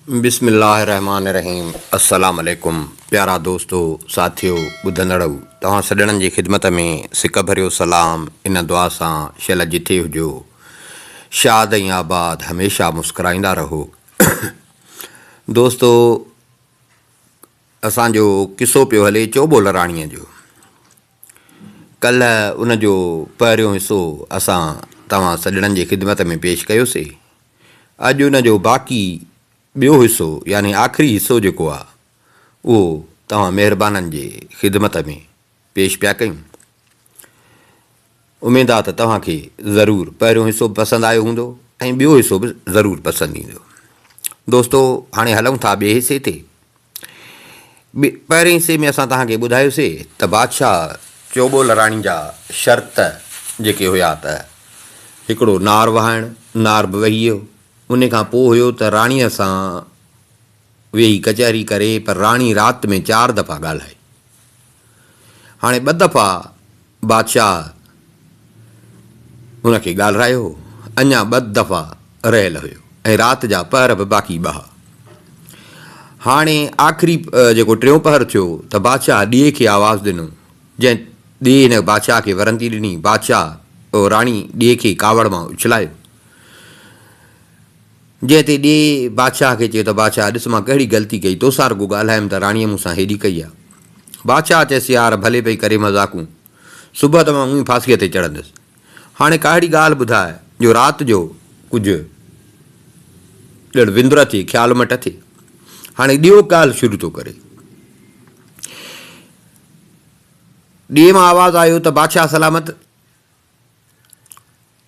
بسم الله الرحمٰن الرحيم السلام عليڪم پيارا دوستو ساٿيو ٻڌندڙؤ توهان سڄڻن جي خدمت ۾ سڪ ڀريو سلام ان دعا سان شل جٿي هجو شاد ۽ آباد هميشه مسڪرائيندا رهو دوستو اسان جو قصو پيو هلي چوٻول راڻيء جو ڪلهه ان جو پهريون حصو اسان توهان سڄڻن جي خدمت ۾ پيش ڪيوسي. اڄ ان جو باقي ٻيو حصو يعني آخري حصو جيڪو آ اهو توهان مهربانن جي خدمت ۾ پيش پيا ڪيون. اميد آ ته توهان کي ضرور پهريون حصو به پسند آيو هوندو ۽ ٻيو حصو به ضرور پسند ايندو. دوستو هاڻي هلون ٿا ٻئي حصي تي. پهرئين حصي ۾ اسان توهان کي ٻڌايوسي ته بادشاهه چوٻول راڻي جا شرط جيڪي هيا ته هڪڙو نار وهائڻ، نار به وهي ويو، ان کان پوء هيو ته راڻيء سان ويهي ڪچهري ڪري پر راڻي رات ۾ چار دفعا ڳالهائي. هاڻي ٻه دفعا بادشاهه هن کي ڳالهرايو هو، اڃا ٻه دفعا رهيل هيو ۽ رات جا پهر به باقي ٻه ها. هاڻي آخري جيڪو ٽيون پهر ٿيو ته بادشاهه ڏيئي کي آواز ڏنو، جنهن ڏيئي هن بادشاهه کي ورندي ڏني، بادشاهه راڻي ڏيئي کي ڪاوڙ مان اڇلايو. جنهن تي ڏيئي بادشاهه کي چيو ته بادشاهه ڏس مان ڪهڙي غلطي ڪئي، توسان رڳو ڳالهايم ته راڻيء مون سان هيڏي ڪئي آ. بادشاهه چيس يار ڀلي پئي ڪري مذاقون، صبح ته مان اونئي ڦاسيء تي چڙهندس. هاڻي ڪاهڙي ڳالهه ٻڌاء جو رات جو ڪجهه ڄڻ وندر اچي، خيال مٽ اچي. هاڻي ڏيئو ڳالهه شروع ٿو ڪري. ڏيئي مان آواز آيو ته بادشاهه سلامت!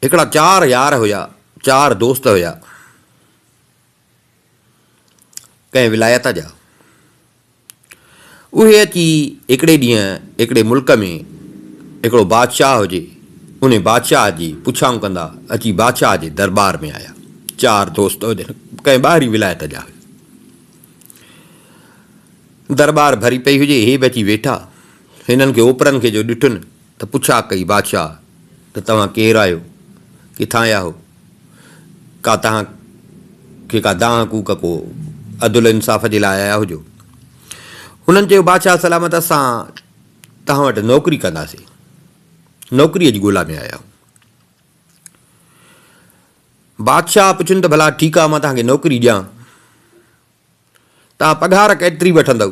هڪڙا چار يار هيا، چار دوست هيا، ڪنهن ولايت جا. اهي اچي هڪڙي ڏينهن هڪڙي ملڪ ۾ هڪڙو بادشاهه هجي، انهي بادشاهه جي پڇائون ڪندا اچي بادشاهه جي درٻار ۾ آيا. چار دوست هجن، ڪنهن ٻاهرين ولايت جا هيا. درٻار ڀري پئي هجي، هي به اچي ويٺا. هنن کي اوپرن کي جو ڏٺن ته پڇا ڪئي بادشاهه ته توهان ڪير آهيو؟ ڪٿان آيا آهيو؟ ڪا توهان کي ڪا دانهن ڪوڪ ڪو عدل انصاف جي لاء آيا هجو؟ هنن چيو بادشاهه سلامت اسان توهان وٽ نوڪري ڪنداسين. نوڪريء جي ڳولا ۾ آيا آهيون. بادشاهه پڇين ته ڀلا ٺيڪ آهي مان توهان کي نوڪري ڏيان. توهان پگهار ڪيتري وٺندؤ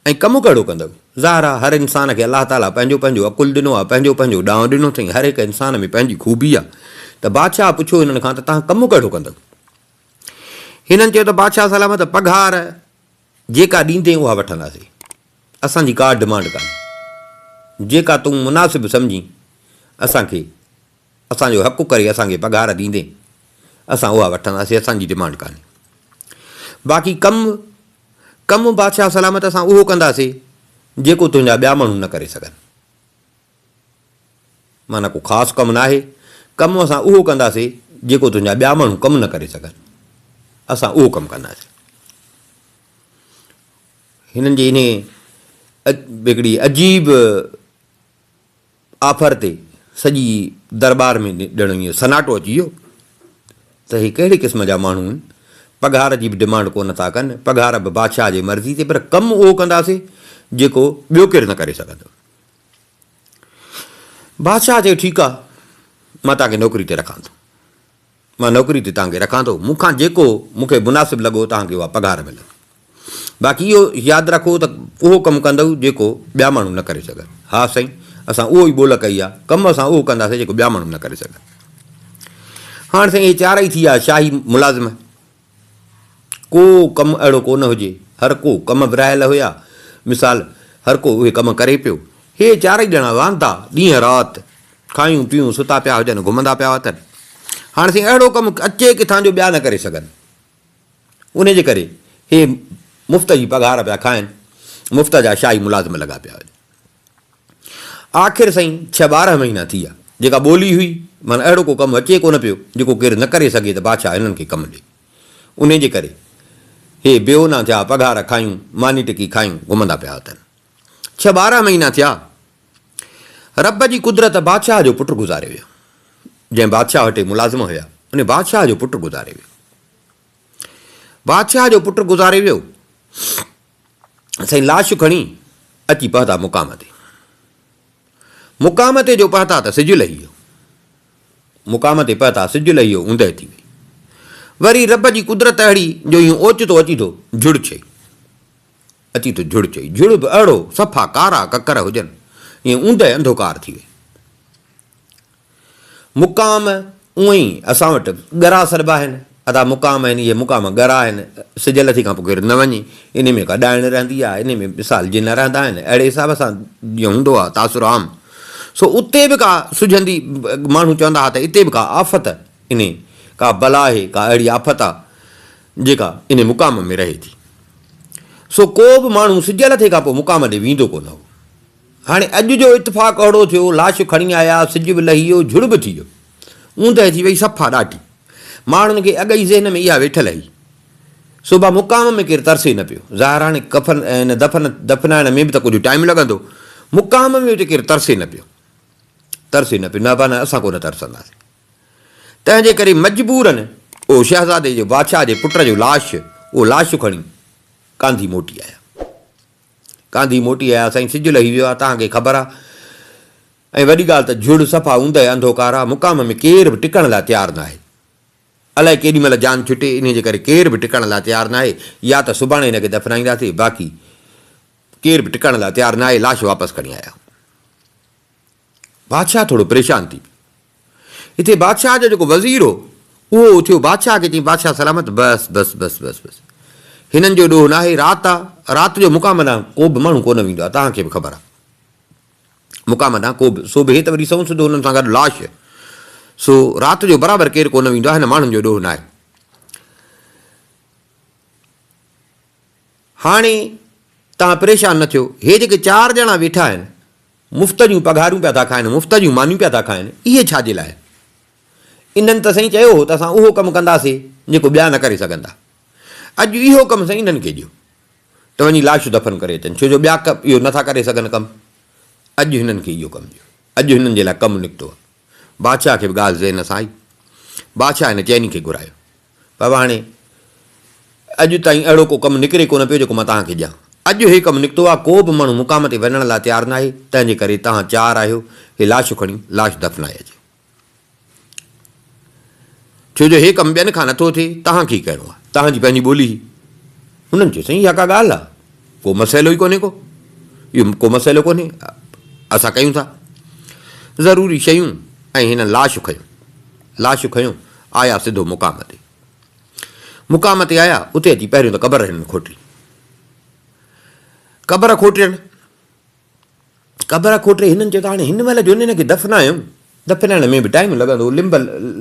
۽ ڪم ڪهڙو ڪندؤ؟ ظاهر آهي هر انسان کي الله تعاليٰ پنهنجو پنهنجو عقل ڏنو آهي، پنهنجو پنهنجو ڏانء ڏنو اٿئين، هر هڪ انسان ۾ پنهنجي خوبي آهي ته بادشاهه پڇيو هنن کان ته توهان ڪم ڪهڙو ڪندؤ؟ هنن چيو ته بادشاهه سلامت پگهار جيڪا ڏيندين اها وٺنداسين، اسان جي ڪا ڊمانڊ ڪانهي، جيڪا تون مناسب سمجهين اسان کي اسان جو حق ڪري اسان کي پگهار ڏيندين اسان اها وٺنداسين اسان جي ڊمانڊ ڪانهي باقي ڪم ڪم بادشاهه سلامت اسان اهو ڪنداسين جيڪو تنهنجا ٻيا ماڻهو نه ڪري سگهن معنيٰ ڪو خاص ڪم ناهي ڪم اسان اهو ڪنداسين جيڪو تنهنجا ٻيا ماڻهو ڪم نه ڪري سگهن اسان اهو ڪم ڪنداسين هنن جي انهي هڪڙي عجيب آفر تي سڄي درٻار ۾ ڄڻ ائين سناٽو اچي ويو ته هي ڪهڙي قسم جا ماڻهو آهن، پگهار جي به ڊمانڊ ڪونه ٿا ڪن، پگهار به بادشاهه جي مرضي تي پر ڪم اهو ڪنداسين جيڪو ٻيو ڪير نه ڪري سگهندو. بادشاهه چيو ٺيڪ آهي مان توهان کي نوڪري تي رکان ٿو. مان نوڪري تي توهان کي رکان ٿو، مون کان جيڪو مون کي مناسب لڳو توهان کي اها پگهار ملندي. باقي اهو ياد رکو ته اهو ڪم ڪندؤ جيڪو ٻيا ماڻهو نه ڪري سگهن. ها سائين، اسان اهو ئي ٻول ڪئي آهي، ڪم اسان اهو ڪنداسين جيڪو ٻيا ماڻهو نه ڪري سگهن. هاڻ سائين اهي چارئي ٿي ويا شاهي ملازم. ڪو ڪم اهڙو ڪو نه هجي، هر ڪو ڪم ورهايل هيا، مثال هر ڪو اهي ڪم ڪري پيو. هي چارئي ڄڻا واندا ڏينهن رات کايون پيون ستا پيا هجن گهمندا پيا وتن. هاڻ سائين اهڙو ڪم اچي ڪٿان جو ٻيا نه ڪري سگهن. انهي جي ڪري هي مفت جي پگهار پيا کائن، مفت جا شاهي ملازم لڳا پيا هجن. آخر سائين ڇهه 12 مهينا ٿي ويا، جيڪا ٻولي هئي، معنيٰ اهڙو ڪو ڪم اچي ڪونه پيو، جيڪو ڪير نه ڪري سگهي ته بادشاهه هنن کي ڪم ڏئي. انهي جي ڪري هي بي اونا ٿيا، پگهار کايون، ماني ٽڪي کايون، گهمندا پيا وتن. ڇهه 12 مهينا ٿيا، رب جي قدرت بادشاهه جو پٽ گذاري ويو. جنهن بادشاهه وٽ هي ملازم هيا، انهي بادشاهه جو پٽ گذاري ويو. بادشاهه جو پٽ گذاري ويو. سائين لاش کڻي اچي پهتا مقام تي. مقام تي جو پهتا ته سج لهي ويو. مقام تي پهتا سج لهي ويو اوندهه ٿي وئي. وري رب جي قدرت اهڙي جو ايئن اوچتو اچي ٿو جھڙ ڇئي. اچي ٿو جھڙ ڇئي. جھڙ به اهڙو صفا ڪارا ڪڪر هجن. ايئن اوندهه انڌوڪار ٿي وئي. مقام اونئن ئي اسان وٽ ڳرا سڏبا آهن. ادا مقام آهن، اهي مقام ڳرا آهن، سج لٿي کان پوء ڪير نه وڃي، انهي ۾ ڪا ڏائڻ رهندي آهي، انهي ۾ مثال جن رهندا آهن، اهڙي حساب سان جيئن هوندو آهي تاثر عام، سو اتي به ڪا سجهندي، ماڻهو چوندا ها ته اتي به ڪا آفت انهي، ڪا بلا آهي، ڪا اهڙي آفت آهي، جيڪا انهي مقام ۾ رهي ٿي. سو ڪو به ماڻهو سج لٿي کان پوء مقام ڏي ويندو ڪونه هو. هاڻي اڄ جو اتفاق اهڙو ٿيو، لاش کڻي آيا، سج به لهي ويو، جھڙ به ٿي ويو. اوندهه ٿي وئي صفا ڏاڍي. ماڻهن کي اڳ ئي ذهن ۾ اها ويٺل هئي. سو با مقام ۾ ڪير ترسي نه پيو. ظاهر هاڻي ڪفن ۽ ان دفن دفنائڻ ۾ به ته ڪجهه ٽائيم لڳندو. مقام ۾ اتي ڪير ترسي نه پيو. ترسي نه پيو. نه با نه اسان ڪونه ترسنداسين. تنهن جي ڪري مجبورن اهو شهزادي جو بادشاهه جي پٽ جو لاش اهو لاش کڻي ڪانڌي موٽي آيا. ڪانڌي موٽي آيا، سائين سج لهي ويو آهي، توهان کي خبر آهي ۽ وڏي ڳالهه ته جھڙ صفا اوندهه انڌوڪار آهي، مقام ۾ ڪير به ٽڪڻ لاء تيار ناهي. الائي ڪيڏي مهل جان ڇٽي، انهيء جي ڪري ڪير به ٽڪڻ لاء تيار ناهي، يا ته سڀاڻي هن کي دفنائينداسين، باقي ڪير به ٽڪڻ لاء تيار ناهي، لاش واپس کڻي آيا. بادشاهه ٿورو پريشان ٿي پيو. هتي بادشاهه جو جيڪو وزير هو، اهو اٿيو بادشاهه کي چيائين، بادشاهه سلامت، بس، بس، بس، بس، بس. هنن جو ڏوهه ناهي، رات آ، رات جو مقام ڏانهن ڪو به ماڻهو ڪونه ويندو آ، توهان کي به خبر آ. مقام ڏانهن ڪو به، سو به هي ته وري سنئون سڌو هنن سان گڏ لاش، سو رات جو برابر ڪير ڪونه ويندو آ، هن ماڻهن جو ڏوهه ناهي. هاڻي توهان پريشان نه ٿيو، هي جيڪي چار ڄڻا ويٺا آهن، مفت جون پگهارون پيا ٿا کائن، مفت جون مانيون پيا ٿا کائن، اهي ڇا جي لاء؟ انهن ته سائين چيو هو ته اسان اهو ڪم ڪنداسين جيڪو ٻيا نه ڪري سگهندا. اڄ اهو ڪم سائين انهن کي ڏيو ته وڃي لاش دفن ڪري اچن، ڇو جو ٻيا اهو نه ٿا ڪري سگهن ڪم. اڄ هنن کي اهو ڪم ڏيو. اڄ هنن جي لاء ڪم نڪتو آهي. بادشاهه کي به ڳالهه ذهن سان آئي. بادشاهه هن چئني کي گهرايو. بابا هاڻي اڄ تائين اهڙو ڪو ڪم نڪري ڪونه پيو جيڪو مان توهان کي ڏيان. اڄ هي ڪم نڪتو آهي، ڪو به ماڻهو مقام تي وڃڻ لاء تيار ناهي، تنهن جي ڪري توهان چار آهيو، هي لاش کڻي لاش دفنائي اچو. ڇو جو هي ڪم ٻين کان نٿو ٿئي، توهان کي ئي ڪرڻو آهي. توهان جي پنهنجي ٻولي هئي. هنن چيو سائين اها ڪا ڳالهه آهي، ڪو مسئلو ئي ڪونهي ڪو، اهو ڪو مسئلو ڪونهي، اسان ڪيون ٿا. ضروري شيون ۽ هنن لاش کنيو. لاش کنيو، آيا سڌو مقام تي. مقام تي آيا، اتي اچي پهريون ته قبر هنن کوٽي. قبر کوٽين، قبر کوٽي هنن چيو ته هاڻي هن مهل جو هن کي دفنايون، دفنائڻ ۾ به ٽائيم لڳندو، لنب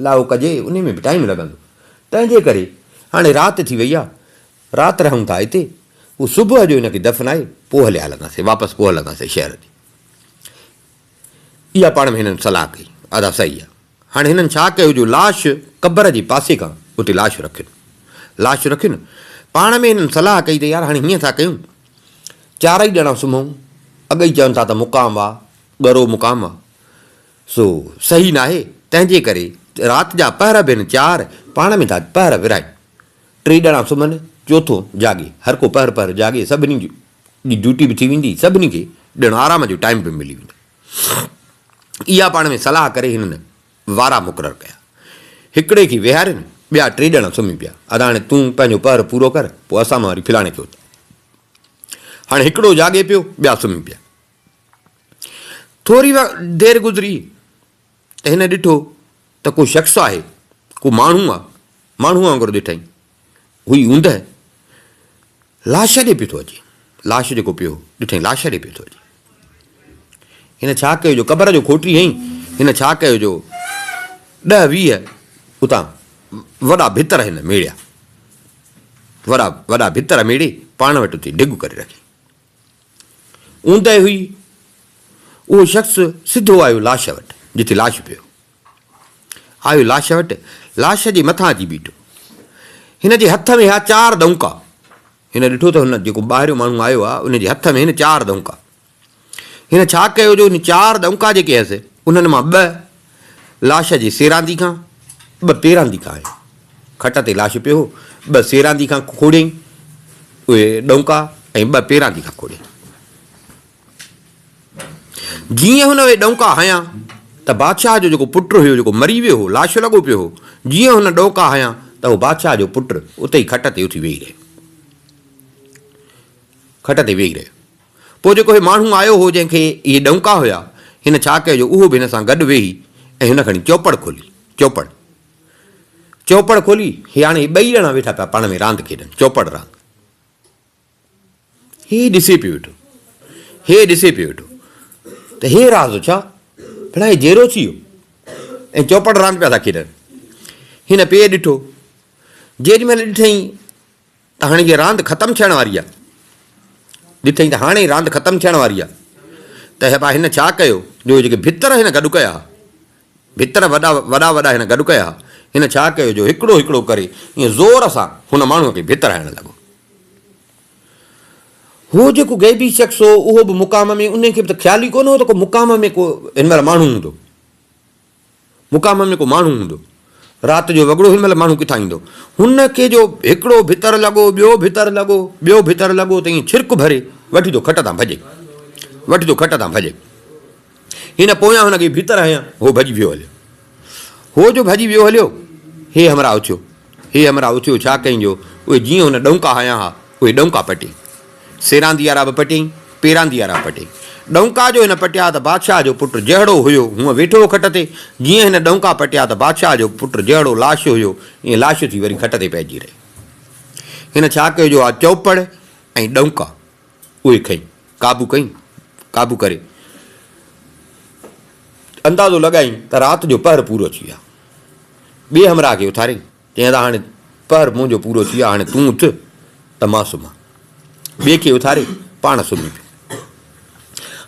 لاهو ڪجي، انهي ۾ به ٽائيم لڳندو. تنهن جي ڪري هاڻي رات ٿي وئي آ، رات رهون ٿا هتي، پوء صبح جو هن کي دفنائي پوء هليا هلنداسين، واپس پوء هلنداسين شهر ڏي. اها پاڻ ۾ هنن صلاح ڪئي، ادا صحيح آ. هاڻي هنن ڇا ڪيو جو لاش قبر جي پاسي کان اتي لاش رکين. لاش رکين. پاڻ ۾ هنن صلاح ڪئي ته يار هاڻي هيئن ٿا ڪيون، چارئي ڄڻا سمهون، اڳ ئي چون ٿا ته مقام آ، ڳرو مقام آ، سو صحيح ناهي، تنهن جي ڪري رات جا پهر به هن چار پاڻ ۾ ٿا پهر ورهايون. ٽي ڄڻا سمهن، چوٿون جاڳي، هر ڪو پهر پهر جاڳي، سڀني جي ڊيوٽي به ٿي ويندي، سڀني کي ڄڻ آرام جو ٽائيم به ملي ويندو. اها پاڻ ۾ صلاح ڪري هنن وارا مقرر ڪيا. هڪڙي کي ويهارين، ٻيا ٽي ڄڻا سمهي پيا. ادا هاڻي تون پنهنجو پهر پورو ڪر، پوء اسان مان وري فلاڻي کي اٿار. هاڻي هڪڙو جاڳي پيو، ٻيا سمهي پيا. ٿوري دير گذري ته هن ڏٺو ته ڪو شخص آهي، ڪو ماڻهو آ، ماڻهوء وانگر ڏٺائين. هئي اوندهه، لاش ڏي پيو ٿو اچي. لاش جيڪو پيو هو، ڏٺائين لاش ڏي پيو ٿو اچي. هن ڇا ڪيو جو قبر جو کوٽي هنئي، هن ڇا ڪيو جو ڏهه 20 اتان وڏا ڀتر هن ميڙيا. وڏا وڏا ڀتر ميڙي پاڻ وٽ اتي ڍڳ ڪري رکي. اوندهه هئي، اهو شخص سڌو آيو لاش وٽ، جتي لاش پيو هو. آيو لاش وٽ، لاش جي مٿان اچي بيٺو. هن جي هٿ ۾ هئا چار ڏونڪا. هن ڏٺو ته هن جيڪو ٻاهريون ماڻهو آيو آهي، ان جي هٿ ۾ هن چار ڏونڪا. هن ڇا ڪيو جو هن چار ڏونڪا جيڪي هيس، انهن مان ٻه لاش جي سيراندي کان، ٻه پيراندي کان آيا. کٽ تي لاش پيو هو، ٻه سيراندي کان کوڙيائين اهي ڏونڪا ۽ ٻه پيراندي کان کوڙيائين. جيئن هن اهي ڏونڪا هنيا ته بادشاهه جو جيڪو پٽ هيو، جيڪو مري ويو هو، لاش لڳو پيو هو، جيئن هن ڏونڪا هنيا ته اهو بادشاهه جو پٽ اتي ئي کٽ تي اٿي ويهي رهيو. کٽ تي ويهي رهيو. پوء جيڪو هي ماڻهو آيو هو، جنهن کي اهي ڏونڪا هيا، هن ڇا ڪيو جو اهو به هن سان گڏ ويهي ۽ هن کڻي چوپڙ کولي، چوپڙ. چوپڙ کولي، هي هاڻي هي ٻئي ڄڻا ويٺا پيا پاڻ ۾ راند کيڏن، چوپڙ راند. هي ڏسي پيو ويٺو، هي ڏسي پيو ويٺو ته هي راز ڇا؟ ڀلا هي جيئرو ٿي ويو ۽ چوپڙ راند پيا ٿا کيڏن. هن پيء ڏٺو، جيڏي مهل ڏٺائين ته هاڻي هيء راند ختم ٿيڻ واري آهي. ڏٺائين ته هاڻي راند ختم ٿيڻ واري آهي ته هبا هن ڇا ڪيو جو جيڪي ڀتر هن گڏ ڪيا ها، ڀتر وڏا وڏا وڏا هن گڏ ڪيا ها، هن ڇا ڪيو جو هڪڙو هڪڙو ڪري ائين زور سان هن ماڻهوء کي ڀتر هڻڻ لڳو. هو جيڪو غيبي شخص هو اهو به مقام ۾ انهي کي به ته خيال ئي ڪونه هو ته ڪو مقام ۾ ڪو هن مهل ماڻهو هوندو. مقام ۾ ڪو ماڻهو هوندو. رات جو وڳڙو هن مهل ماڻهو ڪٿان ايندو. هن کي جو هڪڙو ڀتر لڳو، ٻيو ڀتر لڳو، ٻيو ڀتر لڳو ته ائين ڇرڪ ڀري وٺي ٿو کٽ تان ڀڄي. وٺي ٿو کٽ تان ڀڄي. هن پويان هن کي ڀتر هنيا، هو ڀڄي ويو هليو. هو جو ڀڄي ويو هليو، هي همراهه اٿيو. هي همراهه اٿيو ڇا ڪيائين جو اهي جيئن هن ڏونڪا هنيا ها، اهي ڏونڪا پٽيائين. سيراندي وارا به پٽيائين، پيراندي وارا به پٽيائين. ڏونڪا جو هن پٽيا ته بادشاهه جو پٽ جهڙو هيو، هونء ويٺو هو کٽ تي. جيئن هن ڏونڪا پٽيا ته بادشاهه جو پٽ جهڙو لاش هيو، ائين لاش ٿي وري کٽ تي پئجي رهيو. هن ڇا ڪيو جو اها چؤپڙ ۽ ڏونڪا اهي کئي قابو ڪئين، قابو ڪري اندازو لڳائين ته رات جو پهر پورو ٿي ويو آهي. ٻئي همراهه کي اٿاريائين، چيائين ته هاڻي پهر منهنجو پورو ٿي ويو آهي، هاڻي تون اٿ ته مان سمهان. ٻئي کي اٿاري پاڻ سمهي پيو.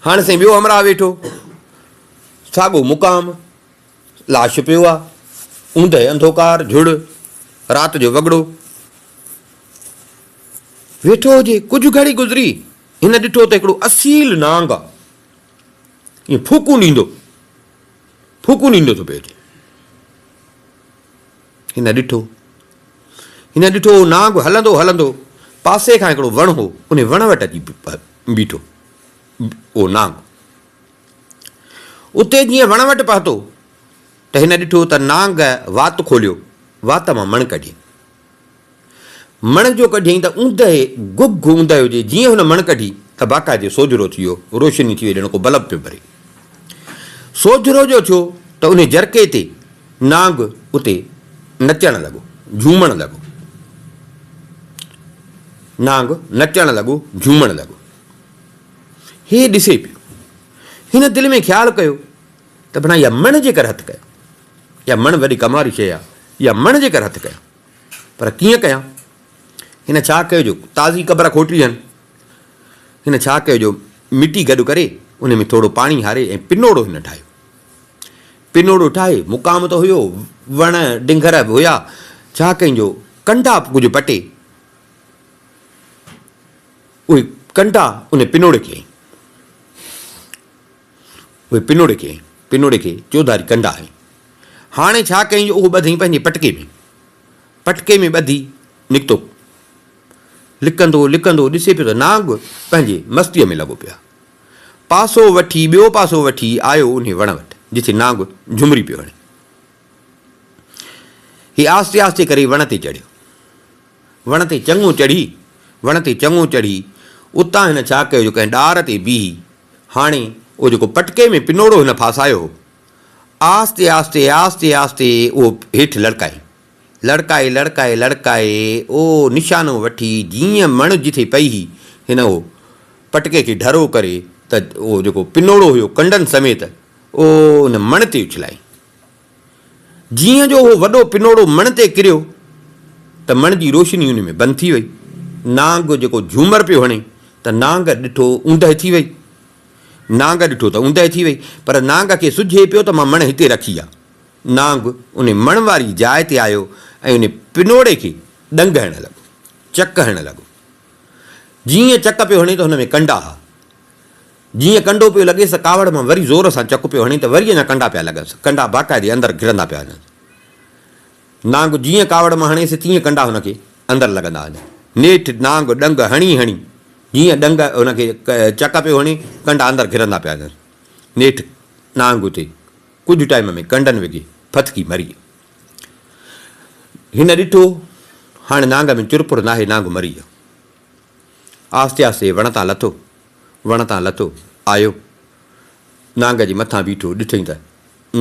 هاڻي سائين ٻيو همراهه ويٺو، ساڳو مقام، لاش پيو آهي، اوندهه انڌوڪار، جهڙ، رات جو وڳڙو. ويٺو هجي، ڪجهه گهڙي گذري، هن ڏٺو ته هڪڙو اصيل نانگ آ، ائين ڦوڪون ڏيندو، ڦوڪون ڏيندو ٿو پيو اچي. هن ڏٺو، هن ڏٺو اهو نانگ هلندو هلندو پاسي کان هڪڙو وڻ هو، ان وڻ وٽ اچي بيٺو اهو نانگ. اتي جيئن وڻ وٽ پهتو ته هن ڏٺو ته نانگ وات کوليو، وات مان مڻ ڪڍيائين. مڻ جو ڪڍيائين ته اوندهه، گگهه اوندهه هجي، جيئن هن مڻ ڪڍي ته باقاعدي سوجهرو ٿي ويو، روشني ٿي وئي ڄڻ ڪو بلب پيو ٻري. سوجهرو جو ٿيو ته انهي جرڪي تي نانگ اتي نچڻ لڳو، جهومڻ لڳو. نانگ نچڻ لڳو، جهومڻ لڳو. هي ڏسي پيو. هن دل ۾ خيال ڪيو ته ڀلا اها مڻ جيڪر هٿ ڪيان. اها مڻ وڏي ڪم واري شيء آهي. اها مڻ جيڪر هٿ ڪيان. پر ڪيئن ڪيان؟ هن ڇا ڪيو جو تازي قبر کوٽي هن. هن ڇا ڪيو جو مٽي گڏ ڪري ان ۾ ٿورو پاڻي هاري ۽ پنوڙو هن ٺاهيو. پنوڙو ٺاهي مقام ته هيو، وڻ ڊنگهر به هيا، ڇا ڪئين جو ڪنڊا ڪجهه پٽي اهي ڪنڊا ان پنوڙي کي هنئين. اهي پنوڙي کي پنوڙي کي چوڌاري ڪنڊا هنئين. هاڻي ڇا ڪيائين جو اهو ٻڌئين پنهنجي پٽڪي ۾. پٽڪي ۾ ٻڌي نڪتو. لڪندو لڪندو ڏسي پيو ته نانگ پنهنجي مستيء ۾ لڳو پيو آهي. پاسو وٺي ٻيو پاسو وٺي آيو انهي وڻ وٽ جتي نانگ جهمري پيو هڻي. هي آهستي آهستي ڪري وڻ تي چڙهيو. وڻ تي چڱو چڙهي، وڻ تي چڱو چڙهي، اتان هن ڇا ڪيو جو ڪنهن ڏار تي بيهي، هاڻي اهو جيڪو پٽڪي ۾ پنوڙو هن ڦاسايو هو، آهستي آهستي آهستي آهستي اهو هيٺ لڙڪائي، لڙڪائي لڙڪائي لڙڪائي اهو نشانو وٺي جيئن مڻ جٿي پئي هئي، هن اهو پٽڪي کي ڍرو ڪري ته اهو جيڪو پنوڙو هيو ڪنڊن سميت اهو ان مڻ تي اڇلائي. جيئن جو اهو وڏو پنوڙو مڻ تي ڪريو ته مڻ جي روشني ان ۾ بند ٿي وئي. نانگ جيڪو جهومر پيو هڻي ته نانگ ڏٺو اوندهه ٿي وئي. نانگ ڏٺو ته اوندهه ٿي وئي پر نانگ کي سجهي پيو ته مان مڻ هتي رکي آ. نانگ ان مڻ واري جاء تي آيو ۽ ان پنوڙي کي ڏنگ هڻڻ لڳو، چڪ هڻڻ لڳو. جيئن چڪ پيو هڻي ته هن ۾ ڪنڊا ها. جيئن ڪنڊو پيو لڳيس ته ڪاوڙ مان وري زور سان چڪ پيو هڻي ته وري اڃا ڪنڊا پيا لڳنس. ڪنڊا باقاعدي اندر گهڙندا پيا وڃنس. نانگ جيئن ڪاوڙ مان هڻيس تيئن ڪنڊا هن کي اندر لڳندا وڃن. نيٺ نانگ ڏنگ هڻي هڻي، جيئن ڏنگ هن کي چڪ پيو هڻي، ڪنڊا اندر گهرندا پيا وڃن. نيٺ نانگ اتي ڪجهه ٽائيم ۾ ڪنڊن وگهي ڦٿڪي مري ويو. هن ڏٺو هاڻي نانگ ۾ چرپر ناهي، نانگ مري ويو. آهستي آهستي وڻ تان لٿو، وڻ تان لٿو، آيو، نانگ جي مٿان بيٺو، ڏٺئين ته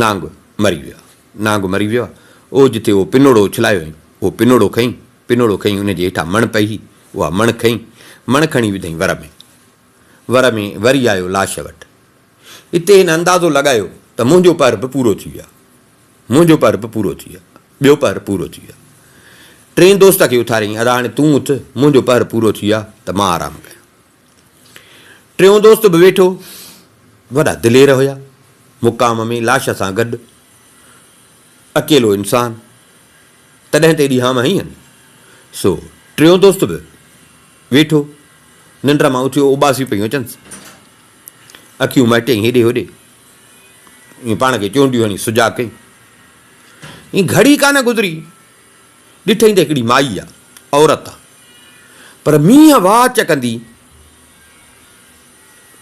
نانگ مري ويو آهي. نانگ مري ويو آهي. او جتي اهو پنوڙو اڇلايو هئائين، اهو پنوڙو کنئي، پنوڙو کنئي ان جي هيٺان مڻ پئي هئي، اها مڻ کنئي، مڻ کڻي وڌئين ور ۾. ور ۾ وري آيو لاش وٽ. اتي هن اندازو لڳايو ته منهنجو پهر به پورو ٿي ويو آهي. منهنجو پهر به پورو ٿي ويو آهي. ٻيو پهر پورو ٿي ويو آهي. ٽئين دوست کي اٿاريائين، ادا هاڻي تون اٿ، منهنجو پهر پورو ٿي ويو آهي ته مان آرام ڪيان. ٽيون دوست به ويٺو. وڏا دلير هيا. مقام ۾ لاش سان گڏ اڪيلو انسان. تڏهن ته ايڏي هام هنئين. سو ٽيون دوست به ويٺو. ننڊ مان اٿيو، اوٻاسيون پيون اچنس. اکيون مهٽيائين هيڏي هوڏي. ائين پاڻ کي چونڊيون هڻي سجاڳ ڪيائين. ائين گهڙي ڪانه گذري. ڏٺئين ته هڪڙي مائي آ، عورت آ، پر مينهن واچ ڪندي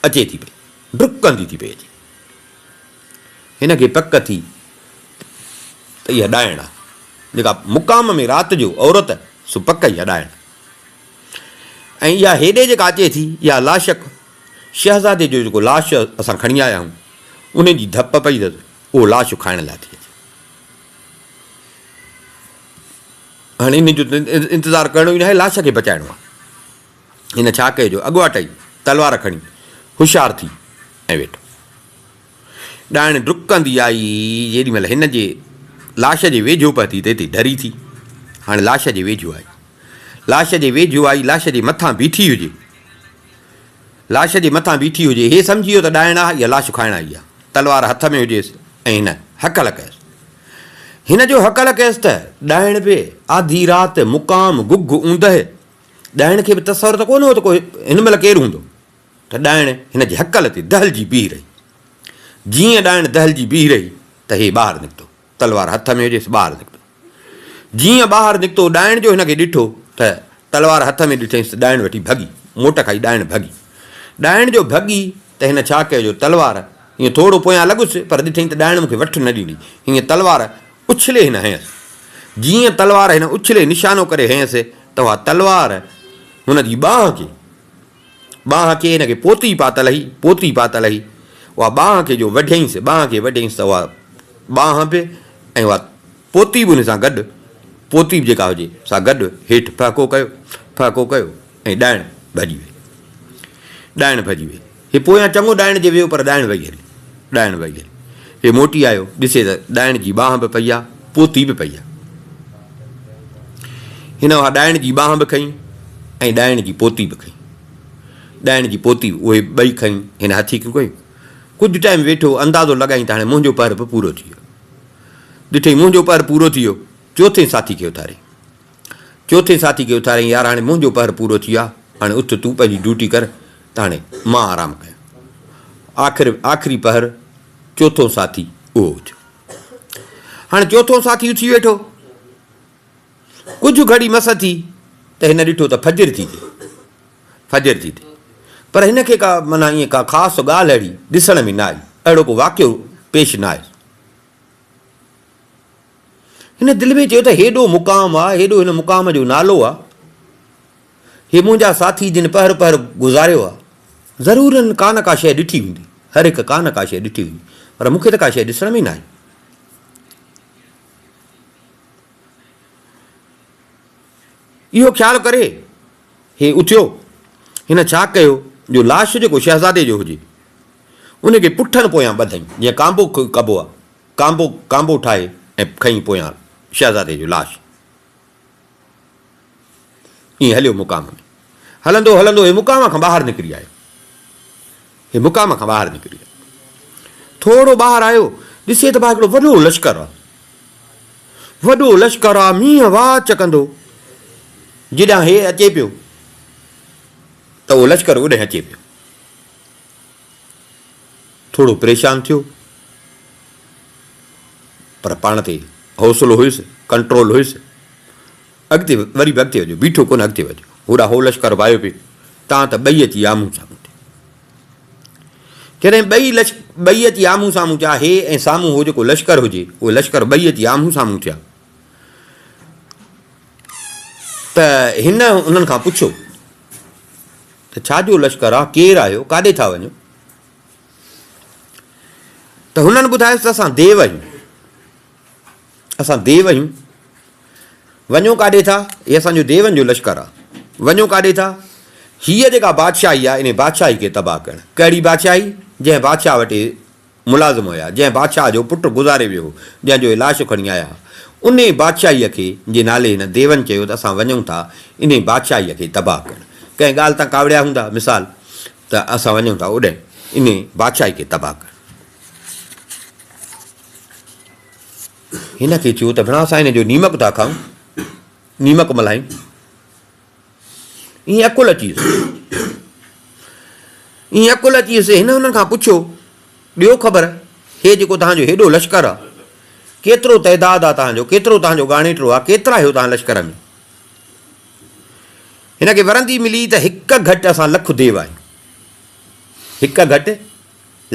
اچي ٿي پئي، ڊڪندي ٿي پئي اچي. هن کي پڪ ٿي ته اها ڏائڻ آ، جيڪا مقام ۾ رات جو عورت، سو پڪ اها ڏائڻ آ. ۽ اها هيڏي جيڪا اچي ٿي، اها لاشڪ شهزادي جو جيڪو لاش اسان کڻي آيا آهيون، ان جي ڌپ پئي اٿس، اهو لاش کائڻ لاء ٿي اچي. هاڻي ان جو انتظار ڪرڻو ئي ناهي، لاش کي بچائڻو آهي. هن ڇا ڪيو جو اڳواٽ ئي تلوار کڻي هوشيار ٿي ۽ ويٺو. ڏائڻ ڊڪندي آئي، جيڏي مهل هن جي لاش جي ويجهو پهتي ته اتي ڍري ٿي. هاڻي لاش جي ويجهو آئي. لاش جي ويجهو آئي، لاش جي مٿان بيٺي هجي. لاش جي مٿان بيٺي هجي. هي سمجهي ويو ته ڏائڻ آهي يا لاش کائڻ آئي آهي. تلوار هٿ ۾ هجيس ۽ هن هڪل ڪيس. هن جو هڪل ڪيس ته ڏائڻ به آڌي رات مقام گگهه اوندهه. ڏائڻ کي به تصور ته ڪونه هو ته ڪو هن مهل ڪير هوندو. ته ڏائڻ هن جي هڪل تي دهلجي بيهي رهي. جيئن ڏائڻ دهلجي بيهي رهي ته هي ٻاهر نڪتو. تلوار هٿ ۾ هجيس ٻاهر نڪتو. جيئن ٻاهر نڪتو ڏائڻ جو هن کي ڏٺو ته تلوار هٿ ۾ ڏٺائينس ته ڏائڻ وٺي ڀڳي. موٽ کائي ڏائڻ ڀڳي. ڏائڻ جو ڀڳي ته هن ڇا ڪيو جو تلوار ائين ٿورو پويان لڳس پر ڏٺائين ته ڏائڻ مون کي وٺ نه ڏيندي. هيئن تلوار اڇلي هن هنيس. جيئن تلوار هن اڇلي نشانو ڪري هنيس ته اها تلوار هن جي ٻانهن کي ٻانهن کي هن کي پوتي پاتل هئي، پوتي پاتل هئي، اها ٻانهن کي جو وڍيائينس، ٻانهن کي وڍيائينس ته اها ٻانهن به ۽ اها پوتي به ان سان گڏ، پوتي به جيڪا هجي سا گڏ هيٺ ڦهڪو ڪيو، ڦهڪو ڪيو ۽ ڏائڻ ڀڄي وئي. ڏائڻ ڀڄي وئي. هي پويان چڱو ڏائڻ جي ويو پر ڏائڻ وئي هلي، ڏائڻ وئي هلي. هي موٽي آيو، ڏسي ته ڏائڻ جي ٻانهن به پئي آ، پوتي به پئي آ. هن اها ڏائڻ جي ٻانهن به کنئي ۽ ڏائڻ جي پوتي به کنئي. ڏائڻ جي پوتي اهي ٻئي کڻي هن هٿيڪيون ڪيون. ڪجهه ٽائيم ويٺو، اندازو لڳائين ته هاڻي منهنجو پهر به پورو ٿي ويو. ڏٺئي منهنجو پهر پورو ٿي ويو، چوٿين ساٿي کي اٿاريائين. چوٿين ساٿي کي اٿاريائين، يار هاڻي منهنجو پهر پورو ٿي ويو آهي، هاڻي اٿ تون پنهنجي ڊيوٽي ڪر ته هاڻي مان آرام ڪيان. آخر آخري پهر چوٿون ساٿي اهو اٿيو. هاڻي چوٿون ساٿي اٿي ويٺو. ڪجهه گهڙي مس ٿي ته هن ڏٺو ته فجر ٿي ٿئي. فجر ٿي ٿئي. پر هن کي ڪا معنيٰ ائين ڪا خاص ڳالهه اهڙي ڏسڻ ۾ نه آئي. اهڙو ڪو واقعو پيش نه آيس. هن دل ۾ چيو ته هيڏو مقام آ، هيڏو هن مقام جو نالو آ. هي منهنجا ساٿي جن پهر پهر گذاريو آ، ضرور هنن ڪا نه ڪا شيء ڏٺي هوندي. هر هڪ ڪا نه ڪا شيء ڏٺي هوندي. پر مون کي ته ڪا شيء ڏسڻ ۾ نه آئي. اهو خيال ڪري هي اٿيو. هن ڇا ڪيو جو لاش جيڪو شهزادي جو هجي، ان کي پٺن پويان ٻڌائين، جيئن ڪانبو ڪبو آ، ڪانبو ڪانبو ٺاهي ۽ کئين پويان شهزادي جو لاش. ائين هليو مقام ۾. هلندو هلندو هي مقام کان ٻاهر نڪري آيو. هي مقام کان ٻاهر نڪري آيو. ٿورو ٻاهر آيو، ڏسي ته ڀاء هڪڙو وڏو لشڪر آ. وڏو لشڪر آ، مينهن واچ ڪندو. جيڏانهن هي اچي پيو ته اهو لشڪر اوڏانهن اچي پيو. ٿورو پريشان ٿيو پر پاڻ تي حوصلو هيس، ڪنٽرول هيس. اڳتي وري به اڳتي وڌيو، بيٺو ڪونه اڳتي وڌيو. هوڏانهن هو لشڪر به آيو پئي، تان ته ٻئي اچي آمهون سامهون ٿيا. جڏهن ٻئي لش ٻئي اچي آمهون سامهون ٿيا، هي ۽ سامهون هو جيڪو لشڪر هجي، اهي لشڪر ٻئي اچي آمهون سامهون ٿيا ته هن انهن کان پڇيو ته ڇا جو لشڪر آ، ڪير آهيو، ڪاڏي ٿا وڃو؟ ته هنن ٻڌايس ته اسان ديو آهيون. اسان ديو آهيون. وڃو ڪاڏي ٿا؟ هي اسان جو ديون جو لشڪر آ. وڃو ڪاڏي ٿا؟ هيء جيڪا بادشاهي آ، انهي بادشاهي کي تباهه ڪرڻ. ڪهڙي بادشاهي؟ جنهن بادشاهه وٽ هي ملازم هيا، جنهن بادشاهه جو پٽ گذاري ويو هو، جنهن جو هي لاش کڻي آيا ها. انهي بادشاهيء کي جي نالي هن ديون چيو ته اسان وڃون ٿا انهي بادشاهيء کي تباهه ڪرڻ. ڪنهن ڳالهه تان ڪاوڙيا هوندا، مثال ته اسان وڃون ٿا اوڏانهن انهي بادشاهي کي تباهه ڪرڻ. هن کي چيو ته ڀيڻا اسان هن جو نيمڪ ٿا کائون، نيمڪ ملهايون. ائين عقل اچي ويس. ائين عقل اچي ويس. هن هنن کان پڇيو، ڏيو خبر، هي جيڪو توهان جو هيڏو لشڪر آ، ڪيترو تعداد آ توهان جو، ڪيترو توهان جو ڳاڻيٽو آ، ڪيترا آهيو توهان لشڪر ۾؟ هن کي ورندي ملي ته هڪ گهٽ اسان لک ديو آهيون. هڪ گهٽ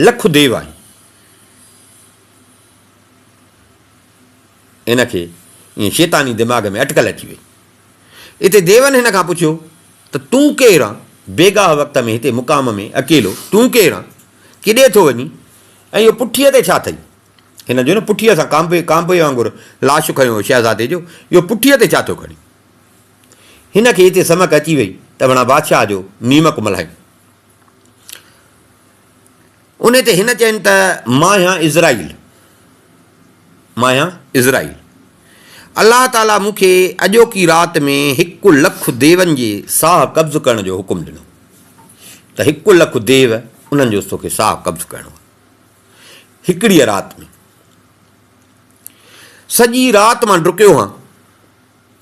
لک ديو آهيون. هن کي ائين شيطاني دماغ ۾ اٽڪل اچي وئي. اتي ديون هن کان پڇيو ته تون ڪير آن؟ بيگاهه وقت ۾ هتي مقام ۾ اڪيلو تون ڪير آن؟ ڪيڏي ٿو وڃين؟ ۽ اهو پٺيء تي ڇا اٿئي؟ هن جو نه پٺيء سان ڪانبي ڪانبي وانگر لاش کنيو هو شهزادي جو، اهو پٺيء تي ڇا ٿو کڻين؟ هن کي اتي سمڪ اچي وئي ته بڻا بادشاهه جو نيمڪ ملهايون. انهي تي هن چين ته مان آهيان عزرائيل، مان آهيان عزرائيل. الله تعاليٰ مون کي اڄوڪي رات ۾ هڪ لک ديون جي ساهه قبض ڪرڻ جو حڪم ڏنو ته هڪ لک ديو انهن جو توکي ساهه قبض ڪرڻو آهي هڪڙيء رات ۾. سڄي رات مان ڊڪيو هان،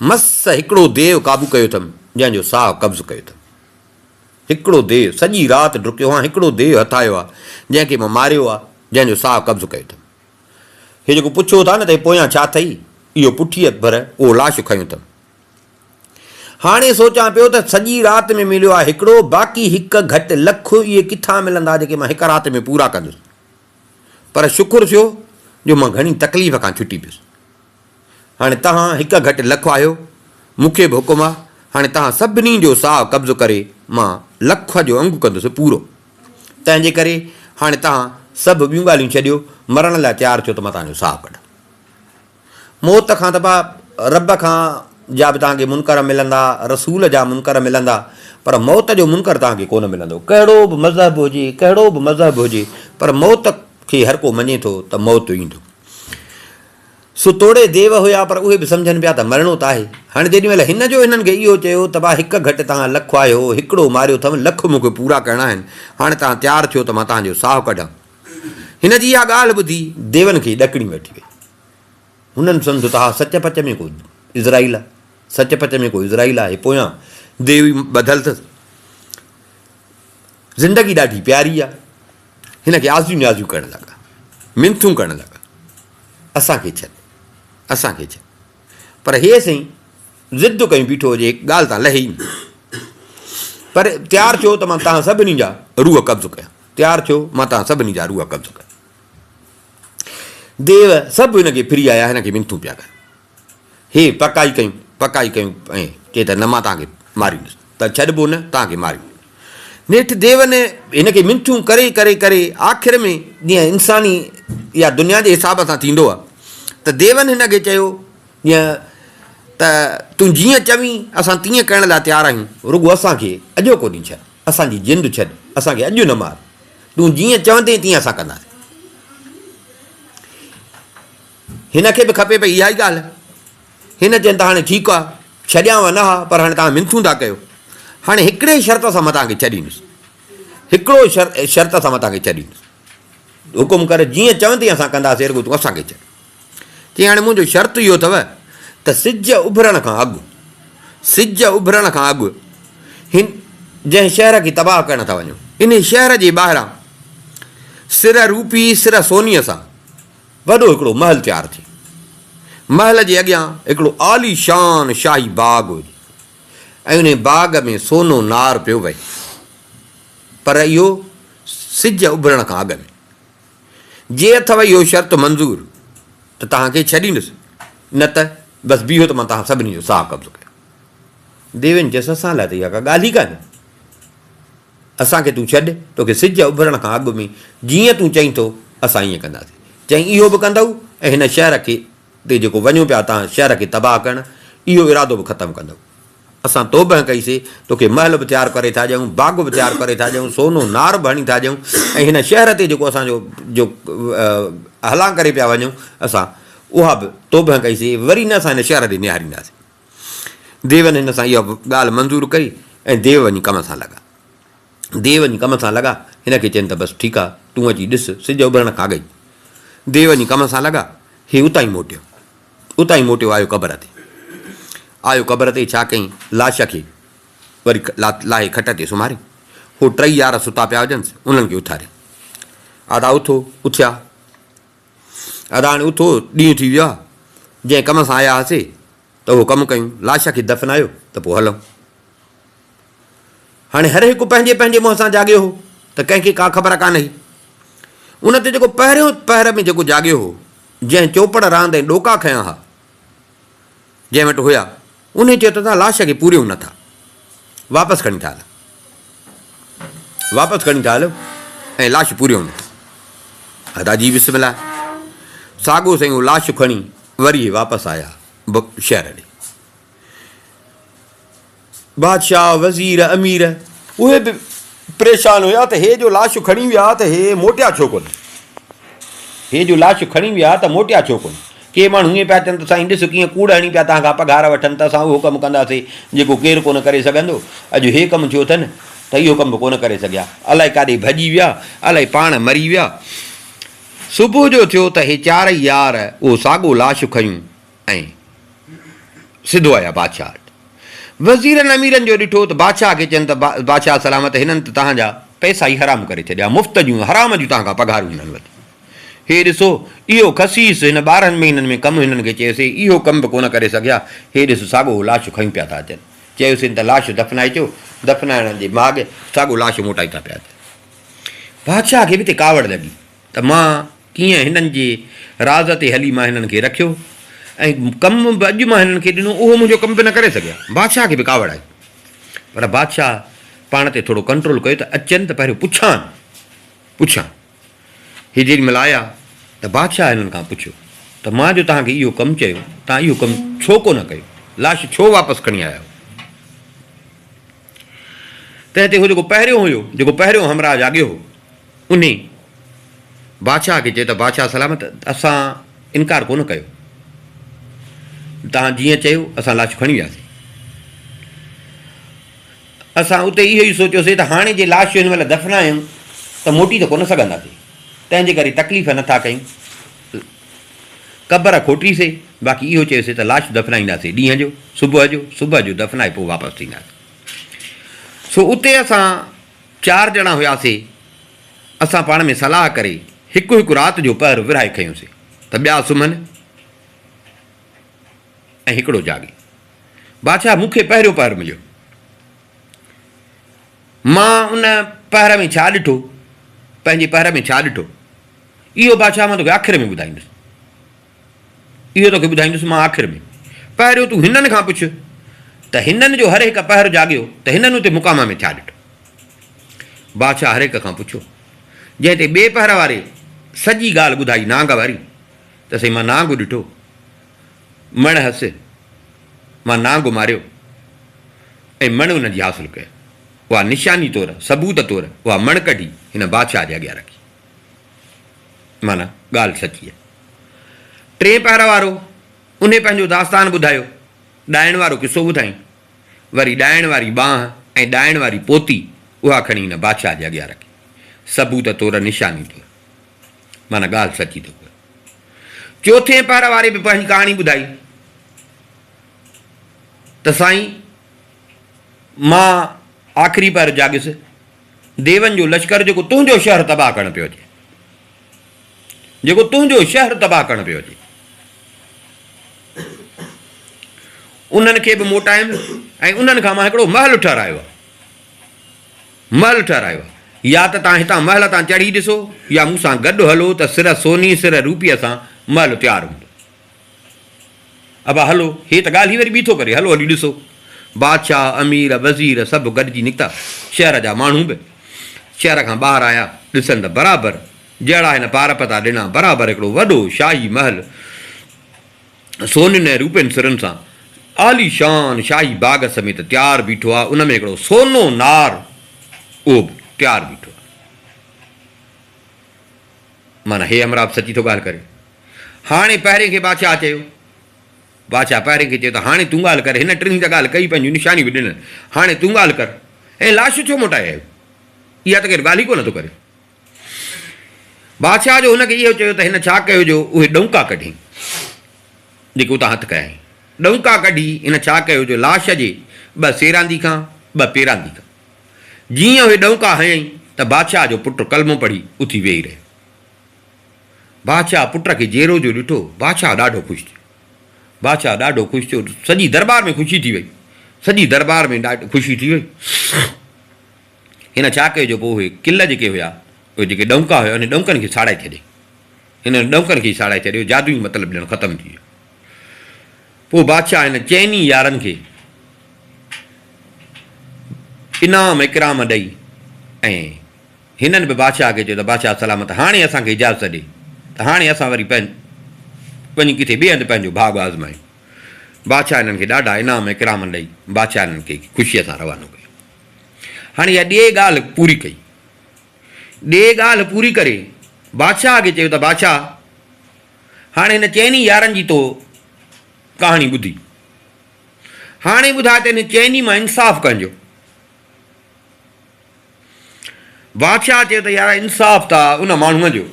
مس هڪڙو ديو قابو ڪيو اٿم، جنهن جو ساهه قبض ڪيو اٿم. هڪڙو ديو، سڄي رات ڊڪيو هان، هڪڙو ديو هٿ آيو آ، جنهن کي مان ماريو آ، جنهن جو ساهه قبض ڪيو اٿم. هي جيڪو پڇو ٿا نه ته هي پويان ڇا اٿئي، اهو پٺيء ڀر اهو لاش کنيو اٿم. هاڻي سوچان پيو ته سڄي رات ۾ مليو آ هڪڙو، باقي هڪ گهٽ لک اهي ڪٿان ملندا جيڪي مان هڪ رات ۾ پورا ڪندس. پر شڪر ٿيو جو مان گهڻي تڪليف کان ڇٽي پيس. هاڻي توهان هڪ گهٽ لک آهيو، مون کي به حڪم آ، هاڻي توهان سڀني جو ساهه قبض ڪري مان لک جو انگ ڪندس پورو. تنهن جي ڪري هاڻي توهان سڀ ٻيون ڳالهيون ڇڏيو، مرڻ لاء تيار ٿيو ته مان توهان جو ساهه ڪڍان. موت کان ته با رب کان جا به توهان کي منڪر ملندا، رسول جا منڪر ملندا، پر موت جو منڪر توهان کي ڪونه ملندو. ڪهڙو به مذهب هجي، ڪهڙو به مذهب هجي، پر موت کي هر ڪو مڃي ٿو ته موت ايندو. سو توڙي ديو هيا پر اهي به سمجهن پيا ته مرڻو ته آهي. هاڻي جيڏي مهل هن جو هنن کي اهو چيو ته ڀاء هڪ گهٽ توهان لک آهيو، هڪڙو ماريو اٿم، لک مون کي پورا ڪرڻا آهن، هاڻي توهان تيار ٿيو ته مان توهان جو ساهه ڪڍان. هن جي اها ڳالهه ٻڌي ديون کي ڏڪڻي وٺي وئي. هنن سمجهيو ته ها سچ پچ ۾ ڪو عزرائيل آهي، سچ پچ ۾ ڪو عزرائيل آهي، پويان ديو ئي ٻڌل اٿس. زندگي ڏاڍي پياري آهي. هن کي آزيون نيازيون ڪرڻ لڳا، منٿون ڪرڻ لڳا، اسان کي ڇڏ، اسان کي ڇڏ. پر هي سائين ضد ڪيون بيٺو هجي، هڪ ڳالهه تان لهي ئي نه. پر تيار ٿيو ته مان توهان سڀني جا روح قبض ڪيان، تيار ٿيو مان توهان سڀني جا روح قبض ڪيان. ديو سڀ هن کي ڦري آيا، هن کي منٿون پيا ڪن. هي پڪائي ڪيون، پڪائي ڪيون ۽ چئي ته نه مان توهان کي ماريندس، ته ڇڏبو نه، توهان کي ماريندس. نيٺ ديون هن کي منٿون ڪري ڪري ڪري آخر ۾ جيئن انساني يا دنيا جي حساب سان ٿيندو آهي ته ديون هن کي چيو جيئن ته تون جيئن چوين اسان تيئن ڪرڻ لاء تيار آهيون، رڳو اسان کي اڄوڪو ڏينهن ڇڏ، اسان جي جند ڇڏ، اسان کي اڄ نه مار، تون جيئن چوندين تيئن اسان ڪنداسين. هن کي به کپي پئي اها ئي ڳالهه. هن چين ته هاڻي ٺيڪ آ، ڇڏيانو نه ها، پر هاڻي توهان منٿون ٿا ڪيو. هاڻي هڪڙي شرط سان مان توهان کي ڇڏيندس. هڪڙو شرط سان مان توهان کي ڇڏيندس. حڪم ڪر، جيئن چوندين اسان ڪنداسين، رڳو تون اسان کي ڇڏ. چيائين هاڻي منهنجو شرط اهو اٿو ته سج اڀرڻ کان اڳ، سج اڀرڻ کان اڳ هن جنهن شهر کي تباهه ڪرڻ ٿا وڃو، انهي شهر جي ٻاهران سر روپي سر سونيء سان وڏو هڪڙو محل تيار ٿئي. محل جي اڳيان هڪڙو عالي شان شاهي باغ هجي ۽ انهي باغ ۾ سونو نار پيو وهي. پر اهو سج اڀرڻ کان اڳ ۾. جي اٿو اهو شرط منظور ته توهان کي ڇڏيندس، نه ته بس بيهو ته مان توهان سڀني جو ساهه قبض ڪيان. ديوين چيس، اسان لاء ته اها ڪا ڳالهه ئي ڪانهي. اسان کي تون ڇڏ، توکي سج اڀرڻ کان اڳ ۾ جيئن تون چئين ٿو، اسان ائين ڪنداسين. چيائين، اهو به ڪندؤ ۽ هن شهر کي تي جيڪو وڃو پيا تان شهر کي تباهه ڪرڻ، اهو ارادو به ختم ڪندؤ. اسان توبهه ڪئي سي، توکي محل به تيار ڪري ٿا ڏيون، باغ به تيار ڪري ٿا ڏيون، سونو نار به هڻي ٿا ڏيون ۽ هن شهر تي جيڪو اسان جو جو هلان ڪري پيا وڃون، اسان اها به توبهه ڪئي سي، وري نه اسان هن شهر ڏي نهارينداسين. ديون هن سان اها ڳالهه منظور ڪئي ۽ ديو وڃي ڪم سان لڳا. ديو وڃي ڪم سان لڳا. هن کي چين ته بس ٺيڪ آ، تون اچي ڏس، سج اڀرڻ کان اڳ ئي. ديو وڃي ڪم سان لڳا. هي اتان ئي موٽيو. اتان ئي موٽيو آيو قبر تي. آيو قبر تي ڇا ڪيائين، لاش کي وري لاهي کٽ تي سمهاري. هو ٽئي يار ستا پيا هجنس، انهن کي اٿاري. ادا اٿو، اٿيا. ادا هاڻي اٿو، ڏينهن ٿي ويو آ، جنهن ڪم سان آيا هئاسي ته اهو ڪم ڪيون، لاش کي دفنايو ته پوء هلون. هاڻي هر هڪ پنهنجي پنهنجي منهن سان جاڳيو هو ته ڪنهن کي ڪا خبر ڪانه هئي. ان تي جيڪو پهريون پهر ۾ جيڪو جاڳيو هو، جنهن چوپڙ راند ۽ ڏوڪا کنيا ها، جنهن وٽ هيا، انهي چيو ته توهان لاش کي پوريون نه ٿا، واپس کڻي ٿا هلو. واپس کڻي ٿا هلو ۽ لاش پوريون نه ٿا. ادا جي بسم الله. ساڳو سائين اهو لاش کڻي وري هي واپس آيا شهر ڏي. بادشاهه، وزير، امير اهي به پريشان هيا ته هي جو لاش کڻي ويا ته هي موٽيا ڇو ڪونه؟ هي جو لاش کڻي ويا ته موٽيا ڇو ڪونه؟ ڪي ماڻهو ائين پيا چون ته سائين ڏس ڪيئن ڪوڙ هڻي پيا توهان کان پگهار وٺن ته اسان اهو ڪم ڪنداسين جيڪو ڪير ڪونه ڪري سگهندو. اڄ هي ڪم ٿيو اٿن ته اهو ڪم به ڪونه ڪري سگهيا. الائي ڪاڏي ڀڄي ويا، الائي پاڻ مري ويا. صبح جو ٿيو ته هي چارئي يار اهو ساڳو لاش کنيون ۽ سڌو آيا بادشاهه وٽ. وزيرن اميرن جو ڏٺو ته بادشاهه کي چين ته بادشاهه سلامت هنن ته توهان جا پئسا ئي حرام ڪري ڇڏيا، مفت جون حرام جون توهان کان پگهارون هنن ورتيون. هي ڏسو اهو خسيس هن 12 مهينن ۾ ڪم هنن کي چيوسين اهو ڪم به ڪونه ڪري سگهيا، هي ڏس ساڳو هو لاش کنيون پيا ٿا اچن. چيوسين ته لاش دفنائي اچو، دفنائڻ جي مهاڳ ساڳو لاش موٽائي ٿا پيا اچن. بادشاهه کي به تي ڪاوڙ لڳي ته مان ڪيئن هنن جي راز تي هلي مان هنن کي رکيو ۽ ڪم به اڄ مان هنن کي ڏنو اهو منهنجو ڪم به نه ڪري سگهيا. بادشاهه کي به ڪاوڙ آئي پر بادشاهه پاڻ تي ٿورو ڪنٽرول ڪيو ته اچن ته پهريون پڇان پڇان. هي جيڏي مهل آيا ته بادشاهه هنن کان پڇيو ته مان جو توهان کي اهو ڪم چيو توهان اهو ڪم ڇو ڪونه ڪيو؟ لاش ڇو واپس کڻي آيا آهيو؟ تنهن تي هو جيڪو پهريون هيو، جيڪو پهريون همراهه جاڳيو هو، انهي بادشاهه کي چيو ته بادشاهه سلامت، اسان انڪار ڪونه ڪيو. توهان جيئن چيو، اسان لاش کڻي وياسين. اسان اتي اهو ئي سوچيوسين ته هاڻي جي لاش هن مهل دفنايون ته موٽي ته ڪونه سگهنداسين، تنهن جي ڪري تڪليف نه ٿا ڪيون. قبر کوٽيسين، باقي اهو چيوسين ته لاش دفنائينداسين ڏينهن جو، صبح جو، صبح جو دفنائي پوء واپس ٿينداسين. سو اتي اسان چار ڄڻا هياسي، اسان پاڻ ۾ صلاح ڪري هڪ هڪ رات جو پهر ورهائي کنيوسين ته ٻيا سمهن ۽ هڪڙو جاڳي. بادشاهه مون کي پهريون پهر مليو. مان ان پهر ۾ ڇا ڏٺو، پنهنجي پهر ۾ ڇا ڏٺو، اهو بادشاهه مان توکي آخر ۾ ٻڌائيندس. اهو توکي ٻڌائيندس مان آخر ۾. پهريون تون هنن کان پڇ ته هنن جو هر هڪ پهر جاڳيو ته هنن اتي مقام ۾ ڇا ڏٺو. بادشاهه هر هڪ کان پڇيو. جنهن تي ٻئي پهر واري سڄي ڳالهه ٻڌائي نانگ واري ته سائين مان نانگ ڏٺو، مڻ هس، مان نانگ ماريو ۽ مڻ ان جي حاصل ڪيو. اها نشاني طور، ثبوت طور اها مڻ ڪڍي هن بادشاهه جي اڳيان رکي. معنيٰ ڳالهه سچي آهي. ٽئين پهر وارو انهي پنهنجو داستان ٻڌايو، ڏائڻ وارو قصو ٻڌائين. وري ڏائڻ واري ٻانهن ۽ ڏائڻ واري پوتي اها کڻي هن بادشاهه جي اڳيان رکي، ثبوت طور، نشاني طور. معنيٰ ڳالهه سچي ٿو ڪري. چوٿين پهر واري به پنهنجي ڪهاڻي ٻڌائي ته سائين مان آخري پهر جاڳيس، ديون جو لشڪر جيڪو تنهنجو شهر تباهه ڪرڻ پيو اچي، جيڪو تنهنجو شهر تباهه ڪرڻ پيو اچي. انهن کي به موٽايم ۽ انهن کان مان هڪڙو محل ٺهرايو آهي. محل ٺهرايو آهي. يا ته توهان هتان محل تان چڙهي ڏسو يا مون سان گڏ هلو ته سر سوني سر روپيي سان محل تيار هوندو. ابا هلو، هي ته ڳالهه ئي وري ٻي ٿو ڪري، هلو هلي ڏسو. بادشاهه، امير، وزير سڀ گڏجي نڪتا. شهر جا ماڻهو به شهر کان ٻاهر آيا، ڏسن ته برابر جهڙا هن پار پتا ڏنا، برابر هڪڙو وڏو شاهي محل سونين ۽ روپين سرن سان عاليشان شاهي باغ سميت تيار بيٺو آهي، ان ۾ هڪڙو سونو نار اهو به تيار بيٺو آهي. معنيٰ هي همراهه به سچي ٿو ڳالهه ڪري. هاڻي پهرين کي بادشاهه چيو. بادشاهه پهرين کي چيو ته هاڻي تون ڳالهه ڪر، هن ٽنهي ته ڳالهه ڪئي، پنهنجون نشانيون به ڏنل، هاڻي تون ڳالهه ڪر. ۽ لاش ڇو موٽائي آيو؟ اها ته ڪير ڳالهه ئي ڪونه ٿو ڪري. بادشاهه جو هن کي اهو چيو ته هن ڇا ڪيو جو اهي ڏونڪا ڪڍي، جيڪي اتان هٿ ڪيائين. ڏونڪا ڪڍي هن ڇا ڪيو جو لاش جي ٻه سيراندي کان، ٻه پيراندي کان. جيئن اهي ڏونڪا هنيائين ته بادشاهه جو پٽ ڪلمو پڙهي اٿي ويهي رهيو. بادشاهه پٽ کي جيئرو جو ڏٺو، بادشاهه ڏاڍو خوش ٿيو. بادشاهه ڏاڍو خوش ٿيو، سڄي درٻار ۾ خوشي ٿي وئي. سڄي درٻار ۾ ڏاڍي خوشي ٿي وئي. هن ڇا ڪيو جو پوء اهي قلعا جيڪي هيا، اهي جيڪي ڏونڪا هيا، انهن ڏونڪن کي ساڙائي ڇڏيائين. هنن ڏونڪن کي ئي ساڙائي ڇڏيو، جادوئي مطلب ڄڻ ختم ٿي ويو. پوء بادشاهه هن چئني يارن کي انعام اڪرام ڏئي ۽ هنن به بادشاهه کي چيو ته بادشاهه سلامت هاڻي اسان کي اجازت ڏي ته هاڻي اسان وري وڃي ڪٿي ٻئي هنڌ پنهنجو ڀاڳ آزمايون. بادشاهه هنن کي ڏاڍا انعام اڪرام ڏئي بادشاهه هنن کي خوشيء سان روانو ڪيو. هاڻي اها ڏي ڳالهه پوري ڪئي. ڏي ڳالهه پوري ڪري بادشاهه کي چيو ته بادشاهه هاڻي هن چئني يارن جي تو ڪهاڻي ٻڌي. هاڻي ٻڌاء ته هن چئني مان انصاف ڪنهن جو؟ بادشاهه چيو ته يار انصاف ته آ ان ماڻهوء جو،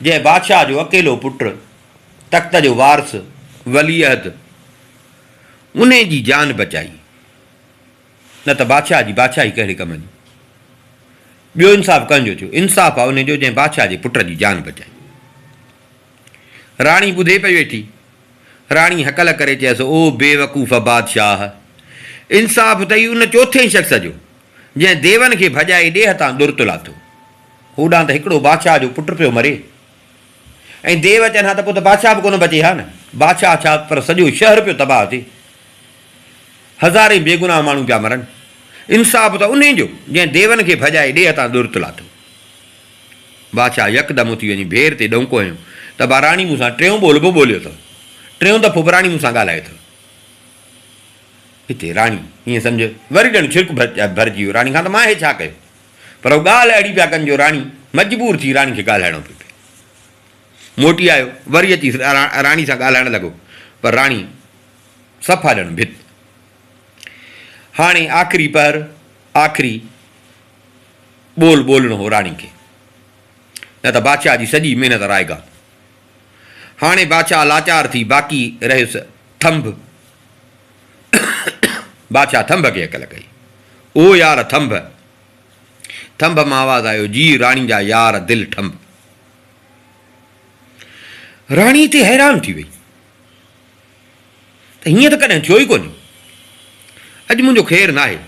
جنهن بادشاهه جو اڪيلو پٽ، تخت جو وارث، ولي عهد، انهي جي جان بچائي، نه ته بادشاهه جي بادشاهي ڪهڙي ڪم جي؟ ٻيو انصاف ڪنهن جو ٿيو؟ انصاف آ انهي جو جنهن بادشاهه جي پٽ جي جان بچائي. راڻي ٻڌي پئي ويٺي. راڻي هڪل ڪري چيس، او بيوقوف بادشاهه! انصاف اٿئي ان چوٿين شخص جو، جنهن ديون کي ڀڄائي ڏيهه تان ڏرت لاٿو. هوڏانهن ته هڪڙو بادشاهه جو پٽ پيو مري ۽ ديو اچن ها ته پوء ته بادشاهه به ڪونه بچي ها نه. بادشاهه ڇا پر سڄو شهر پيو تباهه ٿئي. هزارين بيگناهه ماڻهو پيا مرن. انصاف ته انهي جو، جنهن ديون کي ڀڄائي ڏيهه تان ڏرت لاٿو. بادشاهه يڪدم اٿي وڃي ڀير تي ڏونڪو هنيو ته با راڻي مون سان ٽيون ٻول به ٻوليو اٿو. ٽيون دفعو به راڻي مون سان ڳالهايو اٿو. هتي راڻي ائين سمجهه وري ڄڻ ڇرڪ ڀرجي ويو راڻي کان ته مان هي ڇا ڪيو. پر هو ڳالهه اهڙي پيا ڪن جو راڻي مجبور ٿي راڻي کي ڳالهائڻو پيو پئي. موٽي آيو وري اچي راڻي سان ڳالهائڻ لڳو پر راڻي صفا ڄڻ ڀت. هاڻي آخري پهر آخري ٻول ٻولڻو هو راڻي کي، نه ته بادشاهه جي سڄي محنت رائگان. هاڻي بادشاهه لاچار ٿي باقي رهيس ٿنڀ. بادشاهه ٿنڀ کي هڪل ڪئي، او يار ٿنڀ! ٿنڀ مان آواز آيو، جي راڻي جا يار دل ٺنڀ. راڻي تي حيران ٿي وئي ته هيئن ته ڪڏهن ٿيو ئي ڪونهي. اڄ منهنجو خير ناهي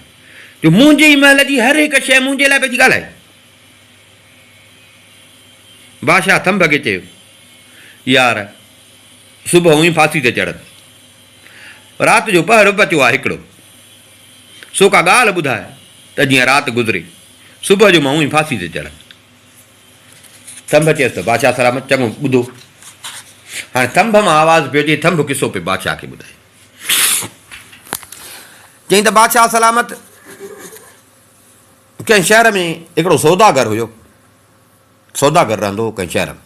جو منهنجي ئي محل جي هر هڪ شيء منهنجي لاء پئي ٿي ڳالهائي. بادشاهه ٿنڀ کي چيو، يار صبح هونئن ڦاسي تي چڙهندس. رات جو پهر به بچيو آهي هڪڙو. سو ڪا ڳالهه ٻڌاء ته جيئن رات گذري. صبح جو مان هونئن ڦاسي تي چڙهندس. ٿنڀ چيس ته بادشاهه سلامت چڱو ٻڌو. هاڻي ٿنڀ مان آواز پيو اچي، ٿنڀ قصو پيو بادشاهه کي ٻڌائي. چيائين ته بادشاهه سلامت ڪنهن شهر ۾ هڪڙو سوداگر هيو. سوداگر رهندو هو ڪنهن شهر ۾.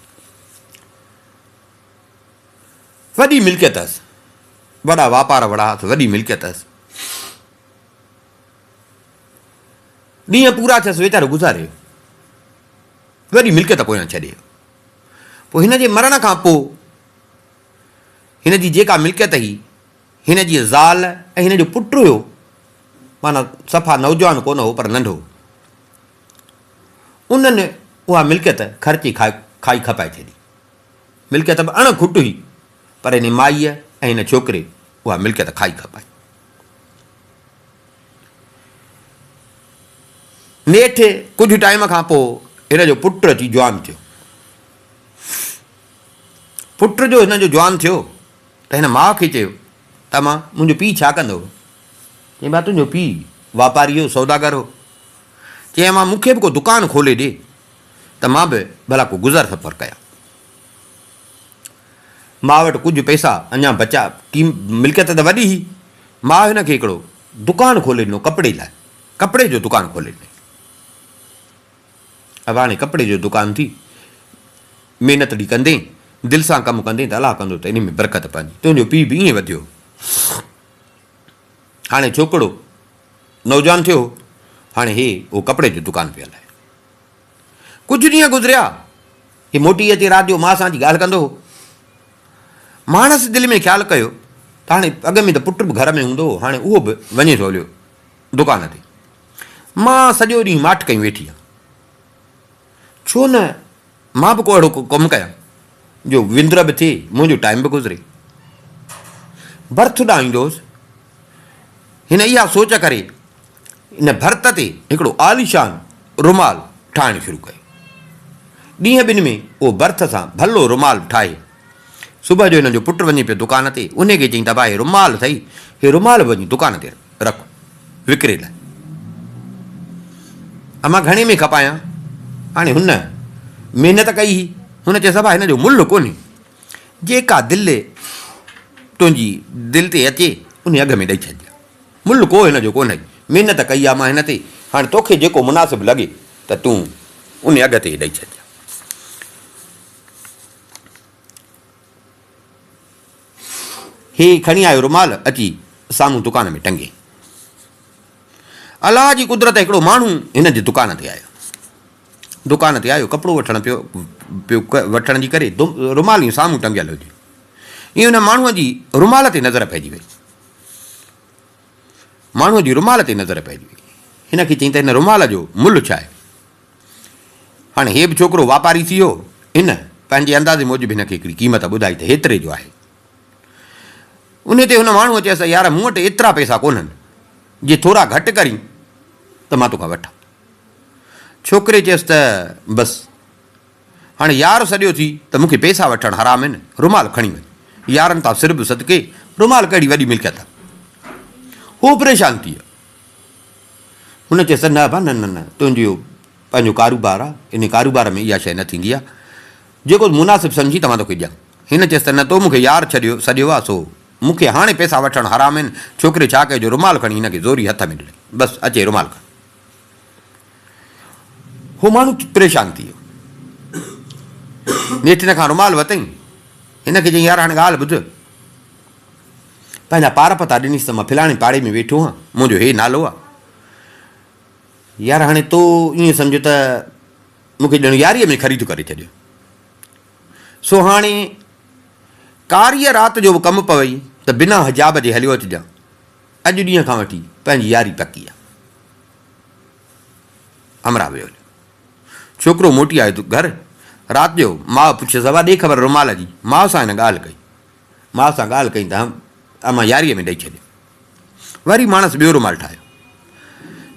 وڏي ملڪيت هيس. وڏا واپار وڙا هئس، وڏي ملڪيت هيس. ڏينهن پورا ٿيس ويچارو گذاري ويو. وڏي ملڪيت پويان ڇڏي ويو. پوء هن جي مرڻ کان پوء هن جي جيڪا ملڪيت هئي، هن جي زال ۽ هن جو پٽ هيو، معنيٰ صفا نوجوان ڪونه هو پر ننڍو هو، انهن اها ملڪيت خرچي کائي کپائي ڇڏي. ملڪيت به اڻ کٽ هئي، پر هن مائيء ۽ هن ڇوڪري اها ملڪيت کائي کپائي. نيٺ ڪجهه ٽائيم کان پوء هن جو پٽ اچي جوان ٿيو. پٽ جو هن جو جوان ٿيو ته هن ماء کي چيو ته امان منهنجو پيء ڇا ڪندو هو؟ چيائين ڀاء تنهنجو پيء واپاري هو، سوداگر هو. چيائين امان مون کي به ڪو دڪان کولي ڏي ته مان به ڀلا ڪو گذر سفر ڪيان. ماء وٽ ڪجهه پئسا اڃا بچا، ملڪيت ته وڏي هئي. ماء هن کي هڪڙو دڪان کولي ڏنو ڪپڙي لاء، ڪپڙي جو دڪان کولي ڏنائين. اب هاڻي ڪپڙي جو دڪان ٿي، محنت ڏي ڪندين، دل سان ڪم ڪندين ته الله ڪندو ته انهي ۾ برڪت پوندي. تنهنجو پيء به ائين وڌيو. هاڻي ڇوڪرو نوجوان ٿيو هو، هاڻي هي اهو ڪپڙي جو دڪان پيو هلائي. ڪجهه ڏينهن گذريا، هي موٽي اچي رات جو ماء سان اچي ڳالهه ڪندو هو. ماڻس دل ۾ خيال ڪيو ته هاڻي اڳ ۾ ته پٽ به گهر ۾ هوندو هو، هاڻي اهو به وڃي ٿو هليو دڪان تي. مان سڄو ڏينهن ماٺ ڪيون ويٺي آهيان. ڇو نه مان به ڪو اهڙو ڪم ڪيان جو وندر به ٿئي، منهنجو ٽائيم به گذري. برٿ ڏانهن ايندو هوس. هن اها سوچ ڪري ان ڀرت تي هڪڙو عاليشان رومال ٺاهڻ شروع ڪيو. ڏينهن ٻن ۾ اهو ڀرت سان ڀلو رومال ٺاهي صبح جو هن جو پٽ وڃي پيو دڪان تي، انهي کي چيائين ته ابا هي رومال اٿئي، هي رومال به وڃي دڪان تي رک وڪري لاء. امان گهڻي ۾ کپايان؟ هاڻي هن محنت ڪئي هئي، هن چيس ابا هن جو ملهه ڪونهي، جيڪا دل تنهنجي دل تي اچي انهي اگهه ۾ ڏئي ڇڏجان. ملهه ڪو هن جو ڪونهي، محنت ڪئي آ مان هن تي، هاڻي توکي جيڪو مناسب لڳي ته تون انهي اگهه تي ڏئي ڇڏجان. هي کڻي آيو رومال، اچي سامهون دڪان ۾ ٽنگي. الله جي قدرت هڪڙو ماڻهو هن جي دڪان تي آيو. دڪان تي آيو ڪپڙو وٺڻ پيو پيو وٺڻ جي ڪري رومال ائين سامهون ٽنگيل هجي. ائين ان ماڻهوء جي رومال تي نظر پئجي وئي. ماڻهوء جي رومال تي نظر پئجي وئي. هن کي چيائين ته هن رومال جو ملهه ڇا آهي؟ هاڻي هي به ڇوڪرو واپاري ٿي ويو. هن پنهنجي اندازي موجب هن کي هڪڙي قيمت ٻڌائي ته هيتري جو آهي. انهي تي هن ماڻهوء چيس ته يار مون وٽ ايترا پئسا ڪونهن، جي ٿورا گهٽ ڪرين ته مان توکان وٺان. ڇوڪري چيس ته بس هاڻي يار سڏيو ٿي ته مون کي پئسا وٺڻ حرام آهن، رومال کڻي وڃ. يارن تان سر به صدقي، رومال ڪهڙي وڏي ملڪيت آهي. هو پريشان ٿي ويو. هن چيس ته نه ابا نه نه نه تنهنجو پنهنجو ڪاروبار آهي، انهي ڪاروبار ۾ اها شيء نه ٿيندي آهي. جيڪو مناسب سمجهين ته مان توکي ڏيان. هن چيس ته نه تو مون کي يار ڇڏيو سڏيو آهي سو مون کي هاڻي پئسا وٺڻ حرام آهن. ڇوڪري ڇا ڪيو جو رومال کڻي هن کي زوري هٿ ۾ ڏنائين. بس اچي رومال کڻ. هو ماڻهو پريشان ٿي ويو. نيٺ هن کان رومال ورتائين. هن کي چيائين يار هاڻي ڳالهه ٻڌ. پنهنجا پار پتا ڏنيس ته مان فلاڻي پاڙي ۾ ويٺو هان، منهنجو هي نالو آ. يار هاڻي تو ائين سمجهه ته مون کي ڄڻ ياريء ۾ خريد ڪري ڇڏيو. سو هاڻي ڪاريء رات جو به ڪم پوئي ته بنا حجاب جي هليو اچجان. اڄ ڏينهن کان وٺي پنهنجي ياري پڪي آ. همراهه ويو هليو. ڇوڪرو موٽي آيو گهر. رات جو ماء پڇيس ابا ڏي خبر رومال جي. ماء سان هن ڳالهه ڪئي. ماء سان ڳالهه ڪئي ته امان ياريء ۾ ڏئي ڇڏيو. وري ماڻس ٻيو رومال ٺاهيو.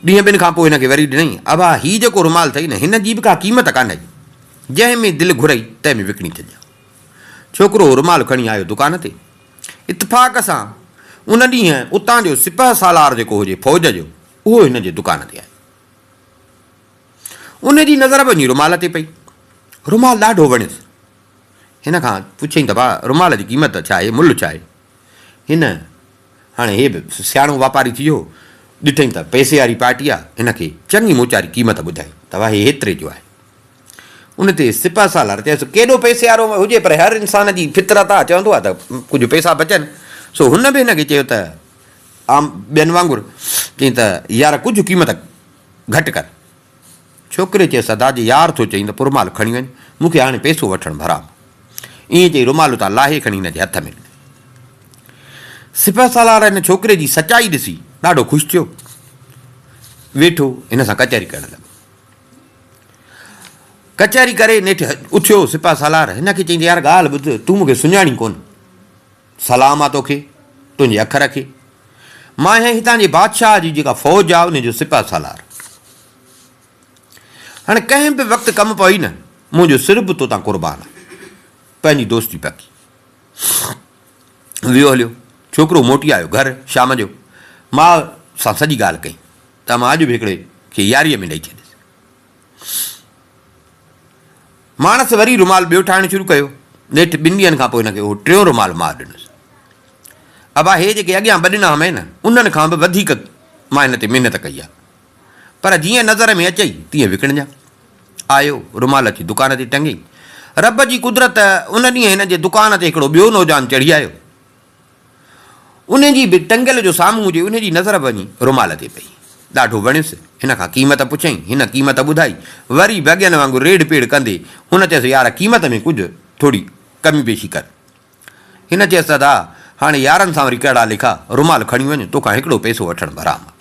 ڏينهن ٻن کان پوء هن کي وري ڏنائين، ابا هي جيڪو رومال اٿئي نه هن جي به ڪا قيمت ڪانهي. جنهن ۾ دل گهرئي تنهن ۾ وڪڻي ڇڏجان. ڇوڪرو رومال کڻي آيو دڪان تي. اتفاق سان ان ڏينهن اتان جو سپهه سالار جيڪو هجي فوج جو اهو هن جي دڪان تي آيو. ان جي نظر به وڃي رومال تي پئي. رومال ڏاڍو وڻيس. هن کان پڇيائين ته ڀاء رومال جي قيمت ڇا آهي، ملهه ڇا آهي؟ هن هاڻي هي به سياڻو واپاري ٿي ويو، ڏٺائين ته پئسي واري پارٽي آهي، هن کي چڱي موچاري قيمت ٻڌائين ته ڀاء هي هيتري جو آهي. ان تي سپهه سالار چيس، ڪيڏو پئسي وارو هجي پر هر انسان جي فطرت آهي، چوندو آهي ته ڪجهه پئسا بچن، سو هن به هن کي چيو ته عام ٻين وانگر چيائين ته يار ڪجهه قيمت گهٽ ڪر. ڇوڪري چيس، ادا جي يار ٿو چئين ته پوء رومال کڻي وڃ، مون کي هاڻي پئسو وٺڻ ڀرام. ائين چئي رومال اتان لاهي کڻي هن جي هٿ ۾ ڏنائين. سپهه سالار هن ڇوڪري جي سچائي ڏسي ڏاڍو خوش ٿيو. ويٺو هن سان ڪچهري ڪرڻ لڳو. ڪچهري ڪري نيٺ اٿيو سپهه سالار هن کي چيائين ته يار ڳالهه ٻڌ، تون مون کي سڃاڻين ڪونه. سلام آ توکي. تنهنجي اکر کي. مان آهيان هتان جي بادشاهه جي جيڪا فوج آهي ان جو سپهه سالار. هاڻي ڪنهن به وقت ڪم پوي نه، منهنجو سر به تو تان قربان آهي. پنهنجي دوستي پڪي. ويو هليو. ڇوڪرو موٽي آيو گهر شام جو. ماء سان سڄي ڳالهه ڪئي ته مان اڄ به هڪڙي کي ياريء ۾ ڏئي ڇڏيس. ماڻس وري رومال ٻيو ٺاهڻ شروع ڪيو. نيٺ ٻن ڏينهن کان پوء هن کي اهو ٽيون رومال ماء ڏنس. ابا هي جيڪي اڳيان ٻه ڏنا هئم نه، انهن کان به وڌيڪ مان هن تي محنت ڪئي آهي. پر جيئن نظر ۾ اچئي تيئن وڪڻجان. آيو، رومال اچي دڪان تي ٽنگيئي. رب جي قدرت ان ڏينهن هن جي دڪان تي هڪڙو ٻيو نوجوان چڙهي آيو. ان جي به ٽنگيل جو سامهون هجي، ان جي نظر به وڃي رومال تي پئي. ڏاڍو وڻيس. هن کان قيمت پڇيائين. هن قيمت ٻڌائي. وري به اڳين وانگر ريڙ پيڙ ڪندي هن چيس، يار قيمت ۾ ڪجهه ٿوري ڪمي پيشي ڪر. هن چيس ته ادا هاڻي يارن سان وري ڪهڙا ليکا، رومال کڻي وڃ، توکان هڪڙو پئسو وٺڻ به حرام آ.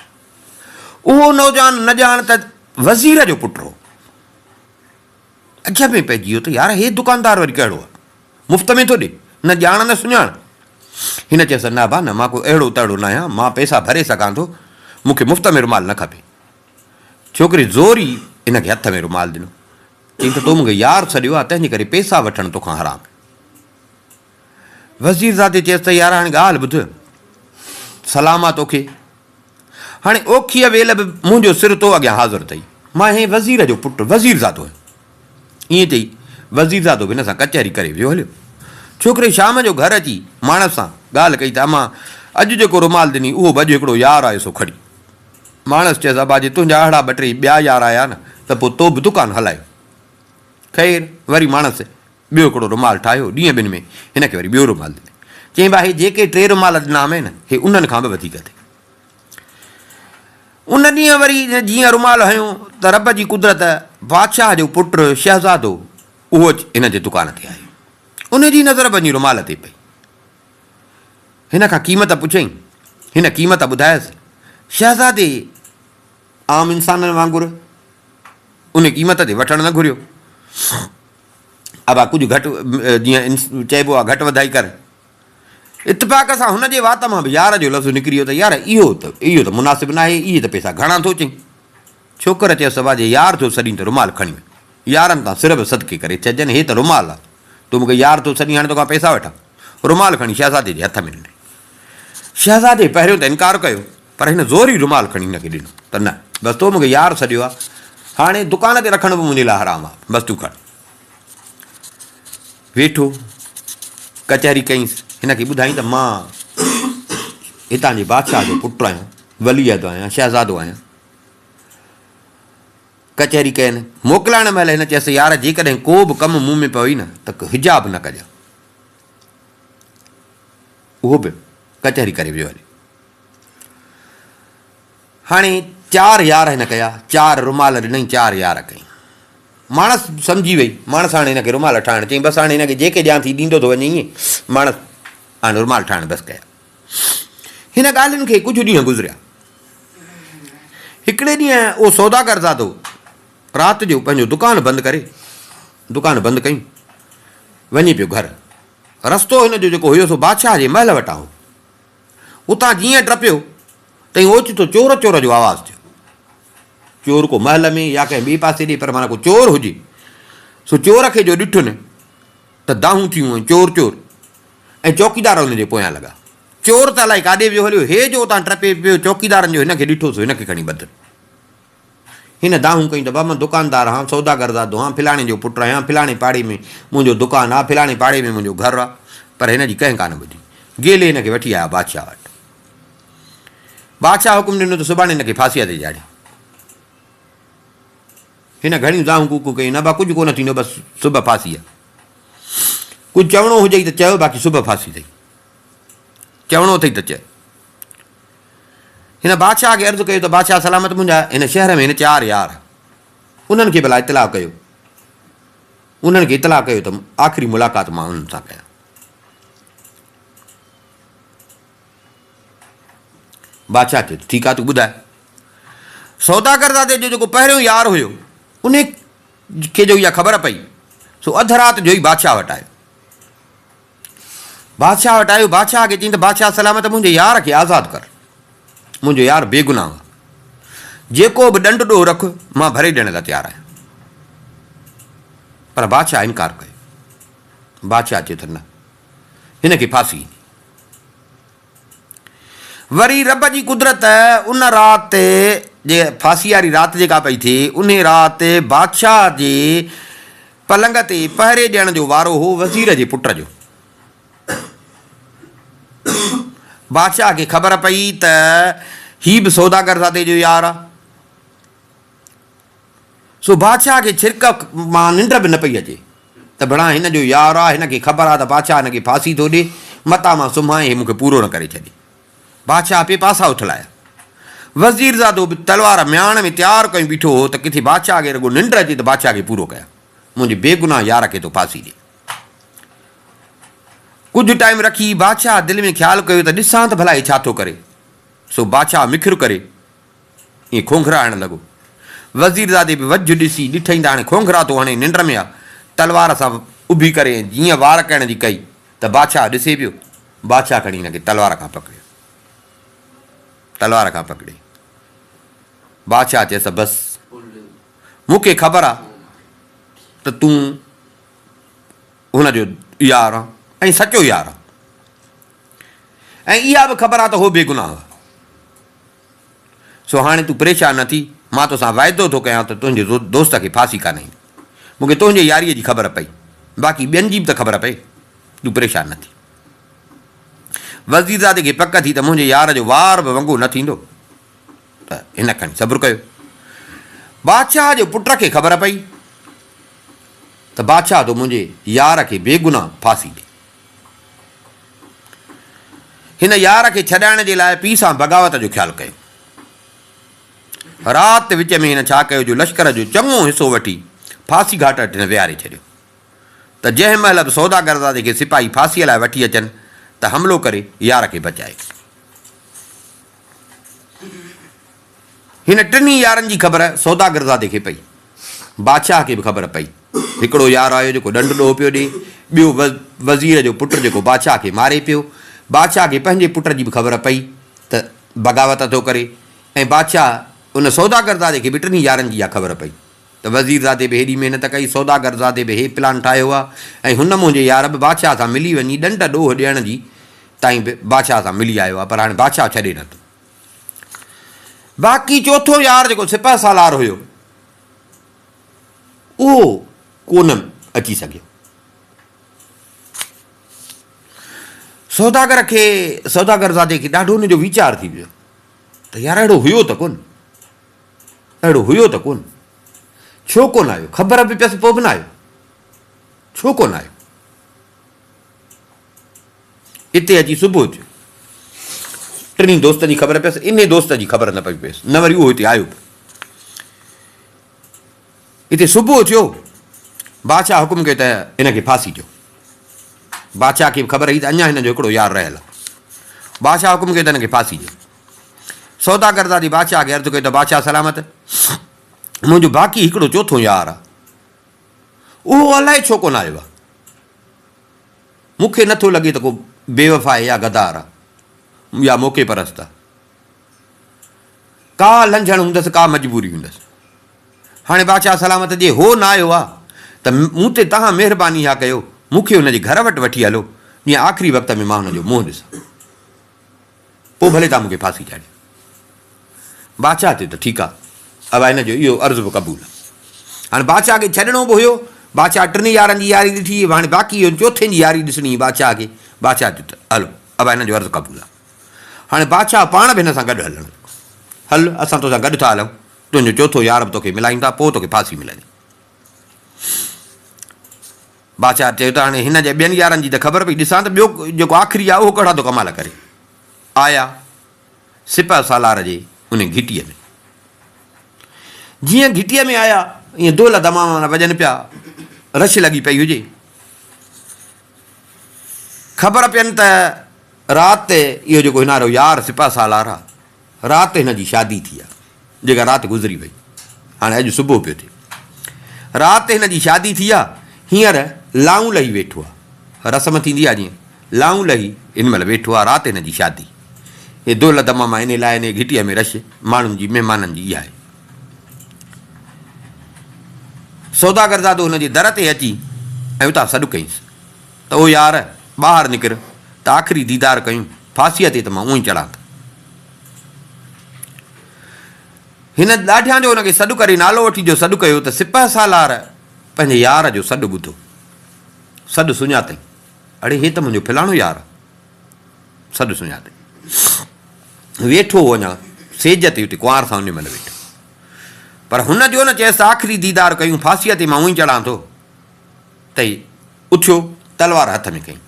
اهو نوجوان نه ڄاڻ ته وزير جو پٽ هو. عجب ۾ پئجي ويو ته يار هي دڪاندار وري ڪهڙو آ، مفت ۾ ٿو ڏي، نه ڄاڻ نه سڃاڻ. هن چيس نه ابا نه، مان ڪو اهڙو تهڙو ناهيان، مان پئسا ڀري سگهان ٿو، مون کي مفت ۾ رومال نه کپي. ڇوڪري زوري هن کي هٿ ۾ رومال ڏنو. چيائين ته تو مون کي يار سڏيو آ، تنهن جي ڪري پئسا وٺڻ توکان حرام. وزيرزادي چيس ته يار هاڻي ڳالهه ٻڌ، سلام آ توکي. هاڻي اوکيء ويل به منهنجو سر تو اڳيان حاضر اٿئي. مان هين وزير جو پٽ وزيرزادو آهيان. ائين چئي وزيرزادو به هن سان ڪچهري ڪري ويو هليو. ڇوڪري شام جو گهر اچي ماڻس سان ڳالهه ڪئي ته امان اڄ جيڪو رومال ڏني اهو به اڄ هڪڙو يار آيو سو کڻي. ماڻس چيس ابا جي تنهنجا اهڙا ٻه ٽي ٻيا يار آيا نه ته پوء تو به دڪان هلايو. خير وري ماڻس ٻيو هڪڙو رومال ٺاهيو، ڏينهن ٻن ۾ هن کي وري ٻيو رومال ڏنائين. چيائين، ڀاء هي جيڪي ٽي رومال ڏنا هئم نه، هي انهن کان به وڌيڪ اٿئي. ان ڏينهن وري جيئن رومال هنيو ته رب جي قدرت بادشاهه جو پٽ شهزادو اهو اچي هن جي دڪان تي آيو. ان جي نظر به وڃي رومال تي پئي. هن کان قيمت پڇيائين. هن قيمت ٻڌايس. شهزادي عام انسانن وانگر ان قيمت تي وٺڻ نه گهريو. ابا ڪجهه گهٽ جيئن چئبو آهي گهٽ وڌائي ڪر. اتفاق سان هن جي وات مان به يار جو لفظ نڪري ويو ته يار اهو ته اهو ته مناسب ناهي اهي ته پئسا گهڻا ٿو چئين. ڇوڪر چيس ابا جي يار ٿو سڏين ته رومال کڻي وڃ. يارن تان سر به صدقي ڪري ڇڏجن هي ته رومال آ. تون مون کي يار ٿو سڏين هاڻي توکان پئسا وٺان. رومال کڻي شهزادي جي هٿ ۾ ڏنائين. شهزادي پهريون ته انڪار ڪيو پر هن زوري رومال کڻي هن کي ڏنو ته نه بس تو مون کي يار سڏيو آ هاڻي دڪان تي رکڻ به منهنجي لاء حرام آ بس تون کڻ. ويٺو ڪچهري ڪئينس هن کي ٻڌائين ته مان هتان جي بادشاهه جو پٽ آهيان ولي عهد آهيان شهزادو آهيان. ڪچهري ڪين موڪلائڻ مهل هن چيس يار جيڪڏهن ڪو به ڪم مون ۾ پوي نه ته حجاب نه ڪجان. اهو به ڪچهري ڪري ويو هلي. هاڻي چار يار هن ڪيا، چار رومال ڏنائين، چار يار ڪيائين. ماڻس سمجهي وئي، ماڻس هاڻي هن کي رومال ٺاهڻ چيائين، بس هاڻي هن کي جيڪي ڏيان ٿي ڏيندو ٿو وڃي ائين. ماڻس هاڻي رومال ٺاهڻ بس ڪيا. هن ڳالهين کي ڪجهه ڏينهن گذريا. هڪڙي ڏينهن اهو سوداگر زادو رات جو پنهنجو دڪان بند ڪري، دڪان بند ڪيائين، وڃي پيو گهر. رستو هن جو جيڪو هيو سو بادشاهه جي محل وٽان هو. اتان جيئن ٽپيو تئين اوچتو چور چور جو آواز ٿيو. چور ڪو محل ۾ يا ڪنهن ٻئي پاسي ڏي پر معنيٰ ڪو چور هجي. سو چور کي جو ڏٺن ته دانهون ٿيون ۽ چور چور ۽ چوڪيدار ان جي پويان لڳا. چور ته الائي ڪاڏي ويو هليو، هي جو اتان ٽپي پيو چوڪيدارن جو هن کي ڏٺو سو هن کي کڻي ٻڌن. هن دانهون ڪيون ته بابا مان دڪاندار آهيان، سوداگر زادو آهيان، فلاڻي جو پٽ آهيان، فلاڻي پاڙي ۾ منهنجو دڪان آهي، فلاڻي پاڙي ۾ منهنجو گهر آهي. پر هن جي ڪنهن ڪانه ٻڌي. گيلي هن کي وٺي آيا بادشاهه وٽ. بادشاهه حڪم ڏنو ته سڀاڻي هن کي ڦاسيء تي چاڙهيو. هن گهڻيون دانهون ڪوڪون ڪيون، نه با ڪجهه ڪونه ٿيندو، بس صبح ڦاسي آهي. ڪجهه چوڻو هجئي ته چئو، باقي صبح ڦاسي اٿئي. چوڻو اٿئي ته چئه. هن بادشاهه کي عرض ڪيو ته بادشاهه سلامت منهنجا هن شهر ۾ هن چار يار انهن کي ڀلا اطلاع ڪيو. انهن کي اطلاع ڪيو ته آخري ملاقات مان انهن سان ڪيان. بادشاهه چيو ته ٺيڪ آ تون ٻڌاء. سوداگر زادي جو جيڪو پهريون يار هيو ان کي جو اها خبر پئي سو اڌ رات جو ئي بادشاهه وٽ آيو. بادشاهه وٽ آيو، بادشاهه کي چيائين ته بادشاهه سلامت منهنجي يار کي آزاد ڪر. منهنجو يار بيگناهه آهي. جيڪو به ڏنڊ ڏوهه رک، مان ڀري ڏيڻ لاء تيار آهيان. پر بادشاهه انڪار ڪيو. بادشاهه چيو ته نه، هن کي ڦاسي ايندي. وري رب جي قدرت ان رات جي ڦاسي واري رات جيڪا پئي ٿئي، انهي رات بادشاهه جي پلنگ تي پهري ڏيڻ جو وارو هو وزير جي پٽ جو. بادشاهه کي خبر پئي ته هي به سوداگرزادي جو يار آ. سو بادشاهه کي ڇرڪ مان ننڊ به نه پئي اچي ته ڀڻا هن جو يار آ، هن کي خبر آ ته بادشاهه هن کي ڦاسي ٿو ڏي، متان مان سمهان ۽ هي مون کي پورو نه ڪري ڇڏي. بادشاهه پئي پاسا اٿلايا. وزيرزادو به تلوار مياڻ ۾ تيار ڪيون بيٺو هو ته ڪٿي بادشاهه کي رڳو ننڊ اچي ته بادشاهه کي پورو ڪيان. منهنجي بيگناهه يار کي ٿو ڦاسي ڏي. ڪجهه ٽائيم رکي بادشاهه دل ۾ خيال ڪيو ته ڏسان ته ڀلا هي ڇا ٿو ڪري. سو بادشاهه مکر ڪري ائين کونگهرا هڻڻ لڳو. وزيرزادي به وجهه ڏسي ڏٺئين ته هاڻي کونگهرا ٿو هڻي ننڊ ۾ آ. تلوار سان اڀي ڪري ۽ جيئن وار ڪرڻ جي ڪئي ته بادشاهه ڏسي پيو. بادشاهه کڻي هن کي تلوار کان پڪڙيو. تلوار کان پڪڙي بادشاهه چيس ته بس مون کي خبر آ ته تون هن جو يار آن ۽ سچو يار آن ۽ اها به خبر آ ته هو بيگناهه آ. سو هاڻي تون پريشان نه ٿي، مان توسان واعدو ٿو ڪيان ته تنهنجي دوست کي ڦاسي ڪانه ايندي. مون کي تنهنجي ياريء جي خبر پئي، باقي ٻين جي به ته خبر پئي. تون پريشان نه ٿي. وزيرزادي کي پڪ ٿي ته منهنجي يار جو وار به ونگو نه ٿيندو ته هن کڻي صبر ڪيو. بادشاهه جي پٽ کي خبر پئي ته بادشاهه ٿو منهنجي يار کي بيگناهه ڦاسي ڏي. هن يار کي ڇڏائڻ جي لاء پيء سان بغاوت جو خيال ڪيو. رات وچ ۾ هن ڇا ڪيو جو لشڪر جو چڱو حصو وٺي ڦاسي گهاٽ وٽ هن ويهاري ڇڏيو ته جنهن مهل به سوداگرزادي کي سپاهي ڦاسيء لاء وٺي اچن ته حملو ڪري يار کي بچائي. هن ٽنهي يارن جي خبر سوداگرزادي کي پئي. بادشاهه کي به خبر پئي. هڪڙو يار آيو جيڪو ڏنڊ ڏوهه پيو ڏئي، ٻيو وزير جو پٽ جيڪو بادشاهه کي ماري پيو. بادشاهه کي پنهنجي پٽ جي به خبر پئي ته بغاوت ٿو ڪري ۽ بادشاهه ان سوداگرزادي کي به ٽنهي يارن جي اها خبر پئي ته وزيرزادي به هيڏي محنت ڪئي، سوداگرزادي به هي پلان ٺاهيو آ ۽ هن منهنجي يار به بادشاهه سان ملي وڃي ڏنڊ ڏوهه ڏيڻ جي تائين به بادشاهه سان ملي آيو آ پر هاڻي بادشاهه ڇڏي نٿو. باقي چوٿون يار جيڪو سپهه سالار هيو اهو ڪونه اچي سگهيو. سوداگر کي سوداگرزادي کي ڏاڍو ان جو ويچار ٿي ويو ته يار اهڙو هيو ته ڪونه اهڙو هيو ته ڪونه ڇو ڪونه آيو خبر به پيس پوء به نه آيو ڇو ڪونه آيو اتي اچي صبح ٿيو. ٽنهي دوستن جي خبر پيس، انهي دوست جي خبر نه پئي پيس، نه وري اهو هتي آيو به. اتي صبح ٿيو، بادشاهه حڪم ڪيو ته هن کي ڦاسي ڏيو. بادشاهه کي به خبر هئي ته اڃا هن جو هڪڙو يار رهيل آهي. بادشاهه حڪم ڪيو ته هن کي ڦاسي ڏيو. سوداگرزادي بادشاهه کي عرض ڪيو ته بادشاهه سلامت، منهنجو باقي هڪڙو چوٿون يار آهي، اهو الائي ڇو ڪونه آيو آهي. مون کي نٿو لڳي ته ڪو بيوفا يا غدار آ يا موقعي پرست آ. ڪا لنجهڻ هوندس ڪا مجبوري هوندس. هاڻي بادشاهه سلامت جي هو نه آيو آ ته مون تي توهان مهرباني اها ڪيو مون کي هن جي گهر وٽ وٺي هلو جيئن آخري وقت ۾ مان هن جو منهن ڏسان. پوء ڀلي توهان مون کي ڦاسي چاڙهيو. بادشاهه چيو ته ٺيڪ آ، ابا هن جو اهو عرض به قبول آ. هاڻي بادشاهه کي ڇڏڻو به هيو. بادشاهه ٽنهي يارن جي ياري ڏٺي، هاڻي باقي اهو چوٿين جي ياري ڏسڻي هئي بادشاهه کي. بادشاهه چيو ته هلو ابا هن جو عرض قبول آ. هاڻي بادشاهه پاڻ به هن سان گڏ هلڻ لڳو. هل اسان توسان گڏ ٿا هلون، تنهنجو چوٿون يار به توکي ملايون ٿا، پوء توکي ڦاسي ملندي. بادشاهه چيو ته هاڻي هن جي ٻين يارن جي ته خبر پئي، ڏسان ته ٻيو جيڪو آخري آهي اهو ڪهڙا ٿو ڪمال ڪري. آيا سپهه سالار جي انهي گهٽيء ۾. جيئن گهٽيء ۾ آيا، ائين دهل دمامان وڄن پيا، رش لڳي پئي هجي. خبر پين ته رات اهو جيڪو هنارو يار سپهه سالار آ، رات هن جي شادي ٿي آ، جيڪا رات گذري وئي، هاڻي اڄ صبح پيو ٿئي. رات هن جي شادي ٿي آ، هينئر لائون لهي ويٺو آ. رسم ٿيندي آ جيئن لائون لهي هن مهل ويٺو آ، رات هن جي شادي. هي دهل دماما انهي لاء انهي گهٽيء ۾ رش ماڻهن جي مهمانن جي اها آهي. سوداگرزادو هن جي در تي اچي ۽ اتان سڏ ڪيس ته او يار! ٻاهر نڪر ته آخري ديدار ڪيون، ڦاسيء تي ته مان اونئين چڙهان ٿو. هن ڏاڍيان جو هن کي سڏ ڪري نالو وٺي جو سڏ ڪيو ته سپهه سالار پنهنجي يار جو سڏ ٻڌو. سڏ سڃاتئين. اڙي هي ته منهنجو فلاڻو يار آ. سڏ سڃاتئين. ويٺو هو اڃا سيج تي اتي ڪنوار سان انهي مهل ويٺو. پر هن جو نه چيس ته آخري ديدار ڪيون ڦاسيء تي مان اونئين چڙهان ٿو. ته هي اٿيو تلوار هٿ ۾ کنئي.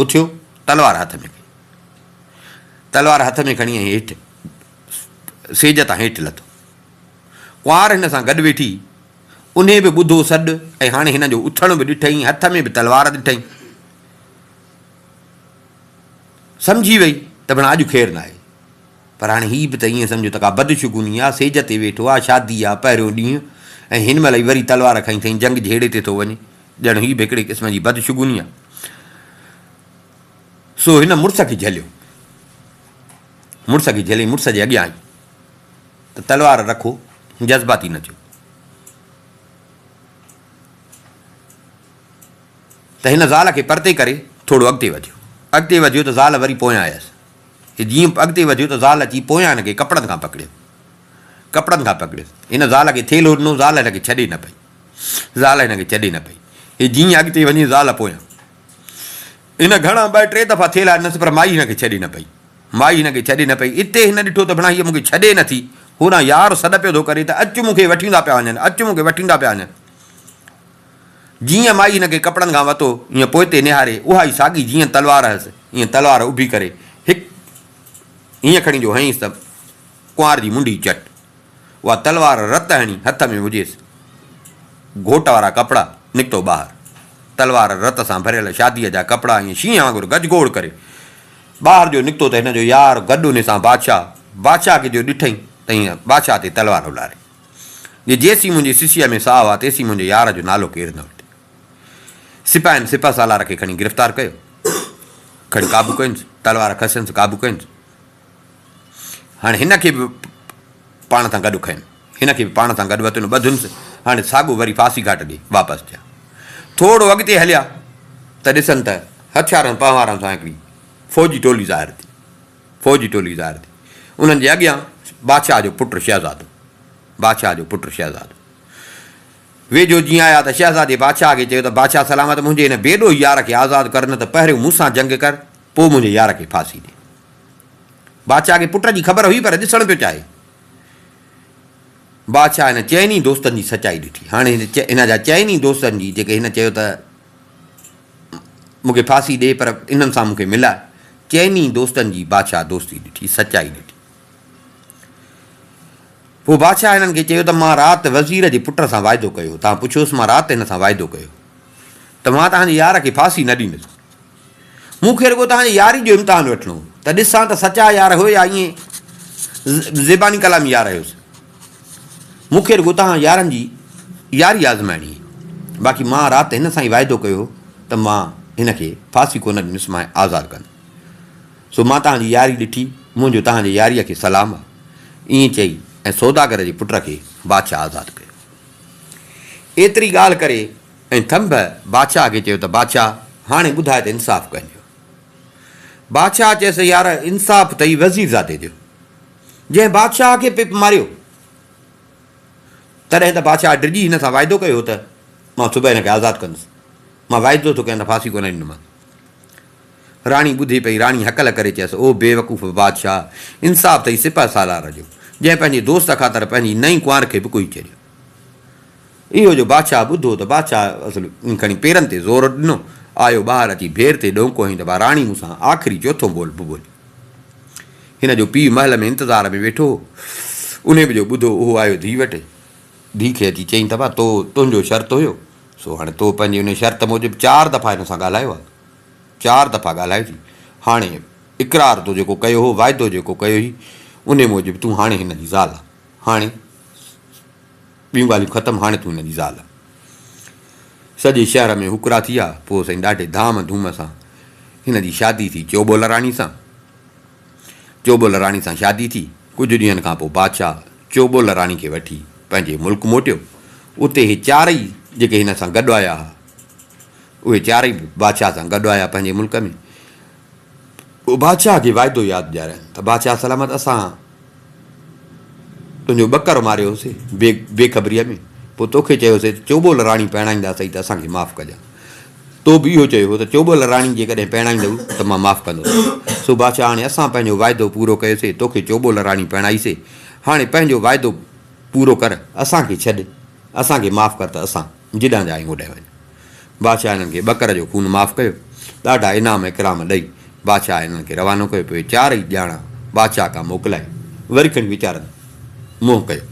اٿيو تلوار هٿ ۾ کنئي. تلوار هٿ ۾ کڻي ۽ هيٺ سيج تان هيٺ لٿو. ڪنوار هن سان گڏ ويٺي. انهي به ٻڌو سڏ ۽ هاڻي هن جو اٿڻ به ڏٺئين، هٿ ۾ به تلوار ڏٺئين. سمجهي وئي ته ڀڻا اڄ خير ناهي. پر هاڻي هي به ته ائين سمجهو ته ڪا بدشگوني آ، سيج تي ويٺو آ، شادي آ، پهريون ڏينهن ۽ هن مهل ئي وري تلوار کنئي اٿئين، جنگ جهيڙي تي ٿو وڃي. ڄڻ هي به هڪڙي قسم جي بدشگوني آ. سو هن مڙس کي جهليو. مڙس کي جهلي مڙس جي اڳيان آئي ته تلوار رکو، جذباتي نه ٿيو. ته هن زال کي پرتي ڪري ٿورو اڳتي وڌيو. اڳتي وڌيو ته زال وري پويان آيس. هي جيئن اڳتي وڌيو ته زال اچي پويان هن کي ڪپڙن کان پڪڙيو. ڪپڙن کان پڪڙيس. هن زال کي ٿيلهو ڏنو، زال هن کي ڇڏي نه پئي. زال هن کي ڇڏي نه پئي. هي جيئن اڳتي وڃي زال پويان. هن گهڻا ٻه ٽي دفعا ٿيلها ڏنس پر مائي هن کي ڇڏي نه پئي. مائي هن کي ڇڏي نه پئي. اتي هن ڏٺو ته ڀڻا هيء مون کي ڇڏي نه ٿي. هوڏانهن يار سڏ پيو ٿو ڪري ته اچ مون کي وٺيندا پيا وڃن، اچ مون کي وٺيندا پيا وڃن. جيئن مائي هن کي ڪپڙن کان وتو، ايئن پوئتي نهاري، اها ئي ساڳي جيئن تلوار هيس، ايئن تلوار اڀي ڪري، هڪ ايئن کڻي جو هنئيس ته ڪنوار جي منڍي چٽ. اها تلوار رت هڻي هٿ ۾ هجيس. گهوٽ وارا ڪپڙا، نڪتو ٻاهر. تلوار رت سان ڀريل شاديء جا ڪپڙا ائين شينهن وانگر گجگوڙ ڪري ٻاهر جو نڪتو ته هن جو يار گڏ انهي سان بادشاهه، بادشاهه کي جو ڏٺئين ته ائين بادشاهه تي تلوار الاري. جي جيسين منهنجي سسيء ۾ ساهه آ تيسين منهنجي يار جو نالو ڪير نه وٺي. سپاهين سپهه سالار کي کڻي گرفتار ڪيو. کڻي قابو ڪينس، تلوار کسينس، قابو ڪينس. هاڻي هن کي به پاڻ سان گڏ کنين. هن کي به پاڻ سان گڏ وتن ٻڌنس. هاڻي ساڳو وري ڦاسي گهاٽ ڏي واپس ٿيا. ٿورو اڳتي هليا ته ڏسن ته هٿيارن پنهوارن سان هڪڙي فوجي ٽولي ظاهر ٿي. فوجي ٽولي ظاهر ٿي. انهن جي اڳيان بادشاهه جو پٽ شهزادو. بادشاهه جو پٽ شهزادو. ويجهو جيئن آيا ته شهزادي بادشاهه کي چيو ته بادشاهه سلامت منهنجي هن بي ڏوهي يار کي آزاد ڪر نه ته پهريون مون سان جنگ ڪر پوء منهنجي يار کي ڦاسي ڏي. بادشاهه کي پٽ جي خبر هئي پر ڏسڻ پيو چاهي. بادشاهه هن چئن ئي دوستن جي سچائي ڏٺي. هاڻي هن جا چئن ئي دوستن جي جيڪي هن چيو ته مون کي ڦاسي ڏي پر انهن سان مون کي ملاء. چئن ئي دوستن جي بادشاهه دوستي ڏٺي، سچائي ڏٺي. پوء بادشاهه هنن کي چيو ته مان رات وزير جي پٽ سان واعدو ڪيو هو. توهان پڇيوس مان رات هن سان واعدو ڪيو ته مان توهان جي يار کي ڦاسي نه ڏيندس. مون کي رڳو توهان جي ياري جو امتحان وٺڻو هو ته ڏسان ته سچا يار هيو يا ائين زباني ڪلامي يار هيس. مون کي رڳو توهان يارن جي ياري آزمائڻي هئي. باقي مان رات هن سان ئي واعدو ڪيو هو ته مان هن کي ڦاسي ڪونه ڏيندس، مان آزاد ڪندس. سو مان توهان جي ياري ڏٺي، منهنجو توهان جي ياريء کي سلام آ. ائين چئي ۽ سوداگر جي پٽ کي بادشاهه آزاد ڪيو. ايتري ڳالهه ڪري ۽ ٿنڀ بادشاهه کي چيو ته بادشاهه هاڻي ٻڌاء ته انصاف ڪنهن جو؟ بادشاهه چيس يار انصاف اٿئي وزيرزادي جو، جنهن بادشاهه کي پئي ماريو. تڏهن ته بادشاهه ڊڄي هن سان واعدو ڪيو هو ته مان صبح هن کي آزاد ڪندس. مان واعدو ٿو ڪيان ته ڦاسي ڪونه ڏيندومانس. راڻي ٻڌي پئي، راڻي هڪل ڪري چيس، او بيوقوف بادشاهه! انصاف اٿئي سپهه سالار جو، جنهن پنهنجي دوست خاطر پنهنجي نئين ڪنوار کي به ڪوهي ڇڏيو. اهو جو بادشاهه ٻڌو ته بادشاهه اصل ائين کڻي پيرن تي زور ڏنو، آيو ٻاهر اچي ڀير تي ڏونڪو هنيائين ته ڀا راڻي مون سان آخري چوٿون ٻول به ٻوليو. هن جو پيء محل ۾ انتظار ۾ ويٺو هو. انهي به جو ٻڌو اهو آيو ڌيء وٽ. ڌيء کي اچي چيائين ته ڀا تو تنهنجو شرط هيو، سو هاڻي تو پنهنجي انهي شرط موجب چار دفعا هن سان ڳالهايو آهي. چار دفعا ڳالهايو ٿي. هاڻي اقرار تو جيڪو ڪيو هو، واعدو جيڪو ڪيو هئي، انهي موجب تون هاڻي هن جي زال آن. هاڻي ٻيون ڳالهيون ختم، هاڻي تون هن جي زال آن. سڄي شهر ۾ هوڪرا ٿي ويا. پوء سائين ڏاڍي ڌام ڌوم سان هن جي شادي ٿي چوٻول راڻي سان. چوٻول راڻي سان شادي ٿي. ڪجهه ڏينهن کان پوء بادشاهه چوٻول راڻي کي وٺي پنهنجي ملڪ موٽيو. اتي هي چارئي جيڪي هن سان گڏ آيا ها، اهي چارئي به بادشاهه سان گڏ آيا پنهنجي ملڪ ۾. پوء بادشاهه کي واعدو ياد ڏياريائين ته بادشاهه سلامت اسان تنهنجو ٻڪر ماريو هوسي بي بي خبريء ۾، پوء توکي چيوسي ته چوٻول راڻي پرڻائينداسين ته اسان کي معاف ڪجان. تو به اهو چيو هو ته چوٻول راڻي جيڪڏهن پرڻائيندؤ ته مان معاف ڪندوسانء. سو بادشاهه هاڻي اسان پنهنجو واعدو پورو ڪيوسي، توکي چوٻول راڻي پرڻائيسي، هاڻي پنهنجو واعدو پورو ڪر، اسان کي ڇڏ، اسان کي معاف ڪر ته اسان جيڏانهن جا آهيون اوڏانهن وڃون. بادشاهه هنن کي ٻڪر جو خون معاف ڪيو. ڏاڍا انعام اڪرام ڏئي بادشاهه هنن کي روانو ڪيو. پوء چارئي ڄاڻا بادشاهه کان موڪلائي وري کڻي ويچارن منهن ڪيو.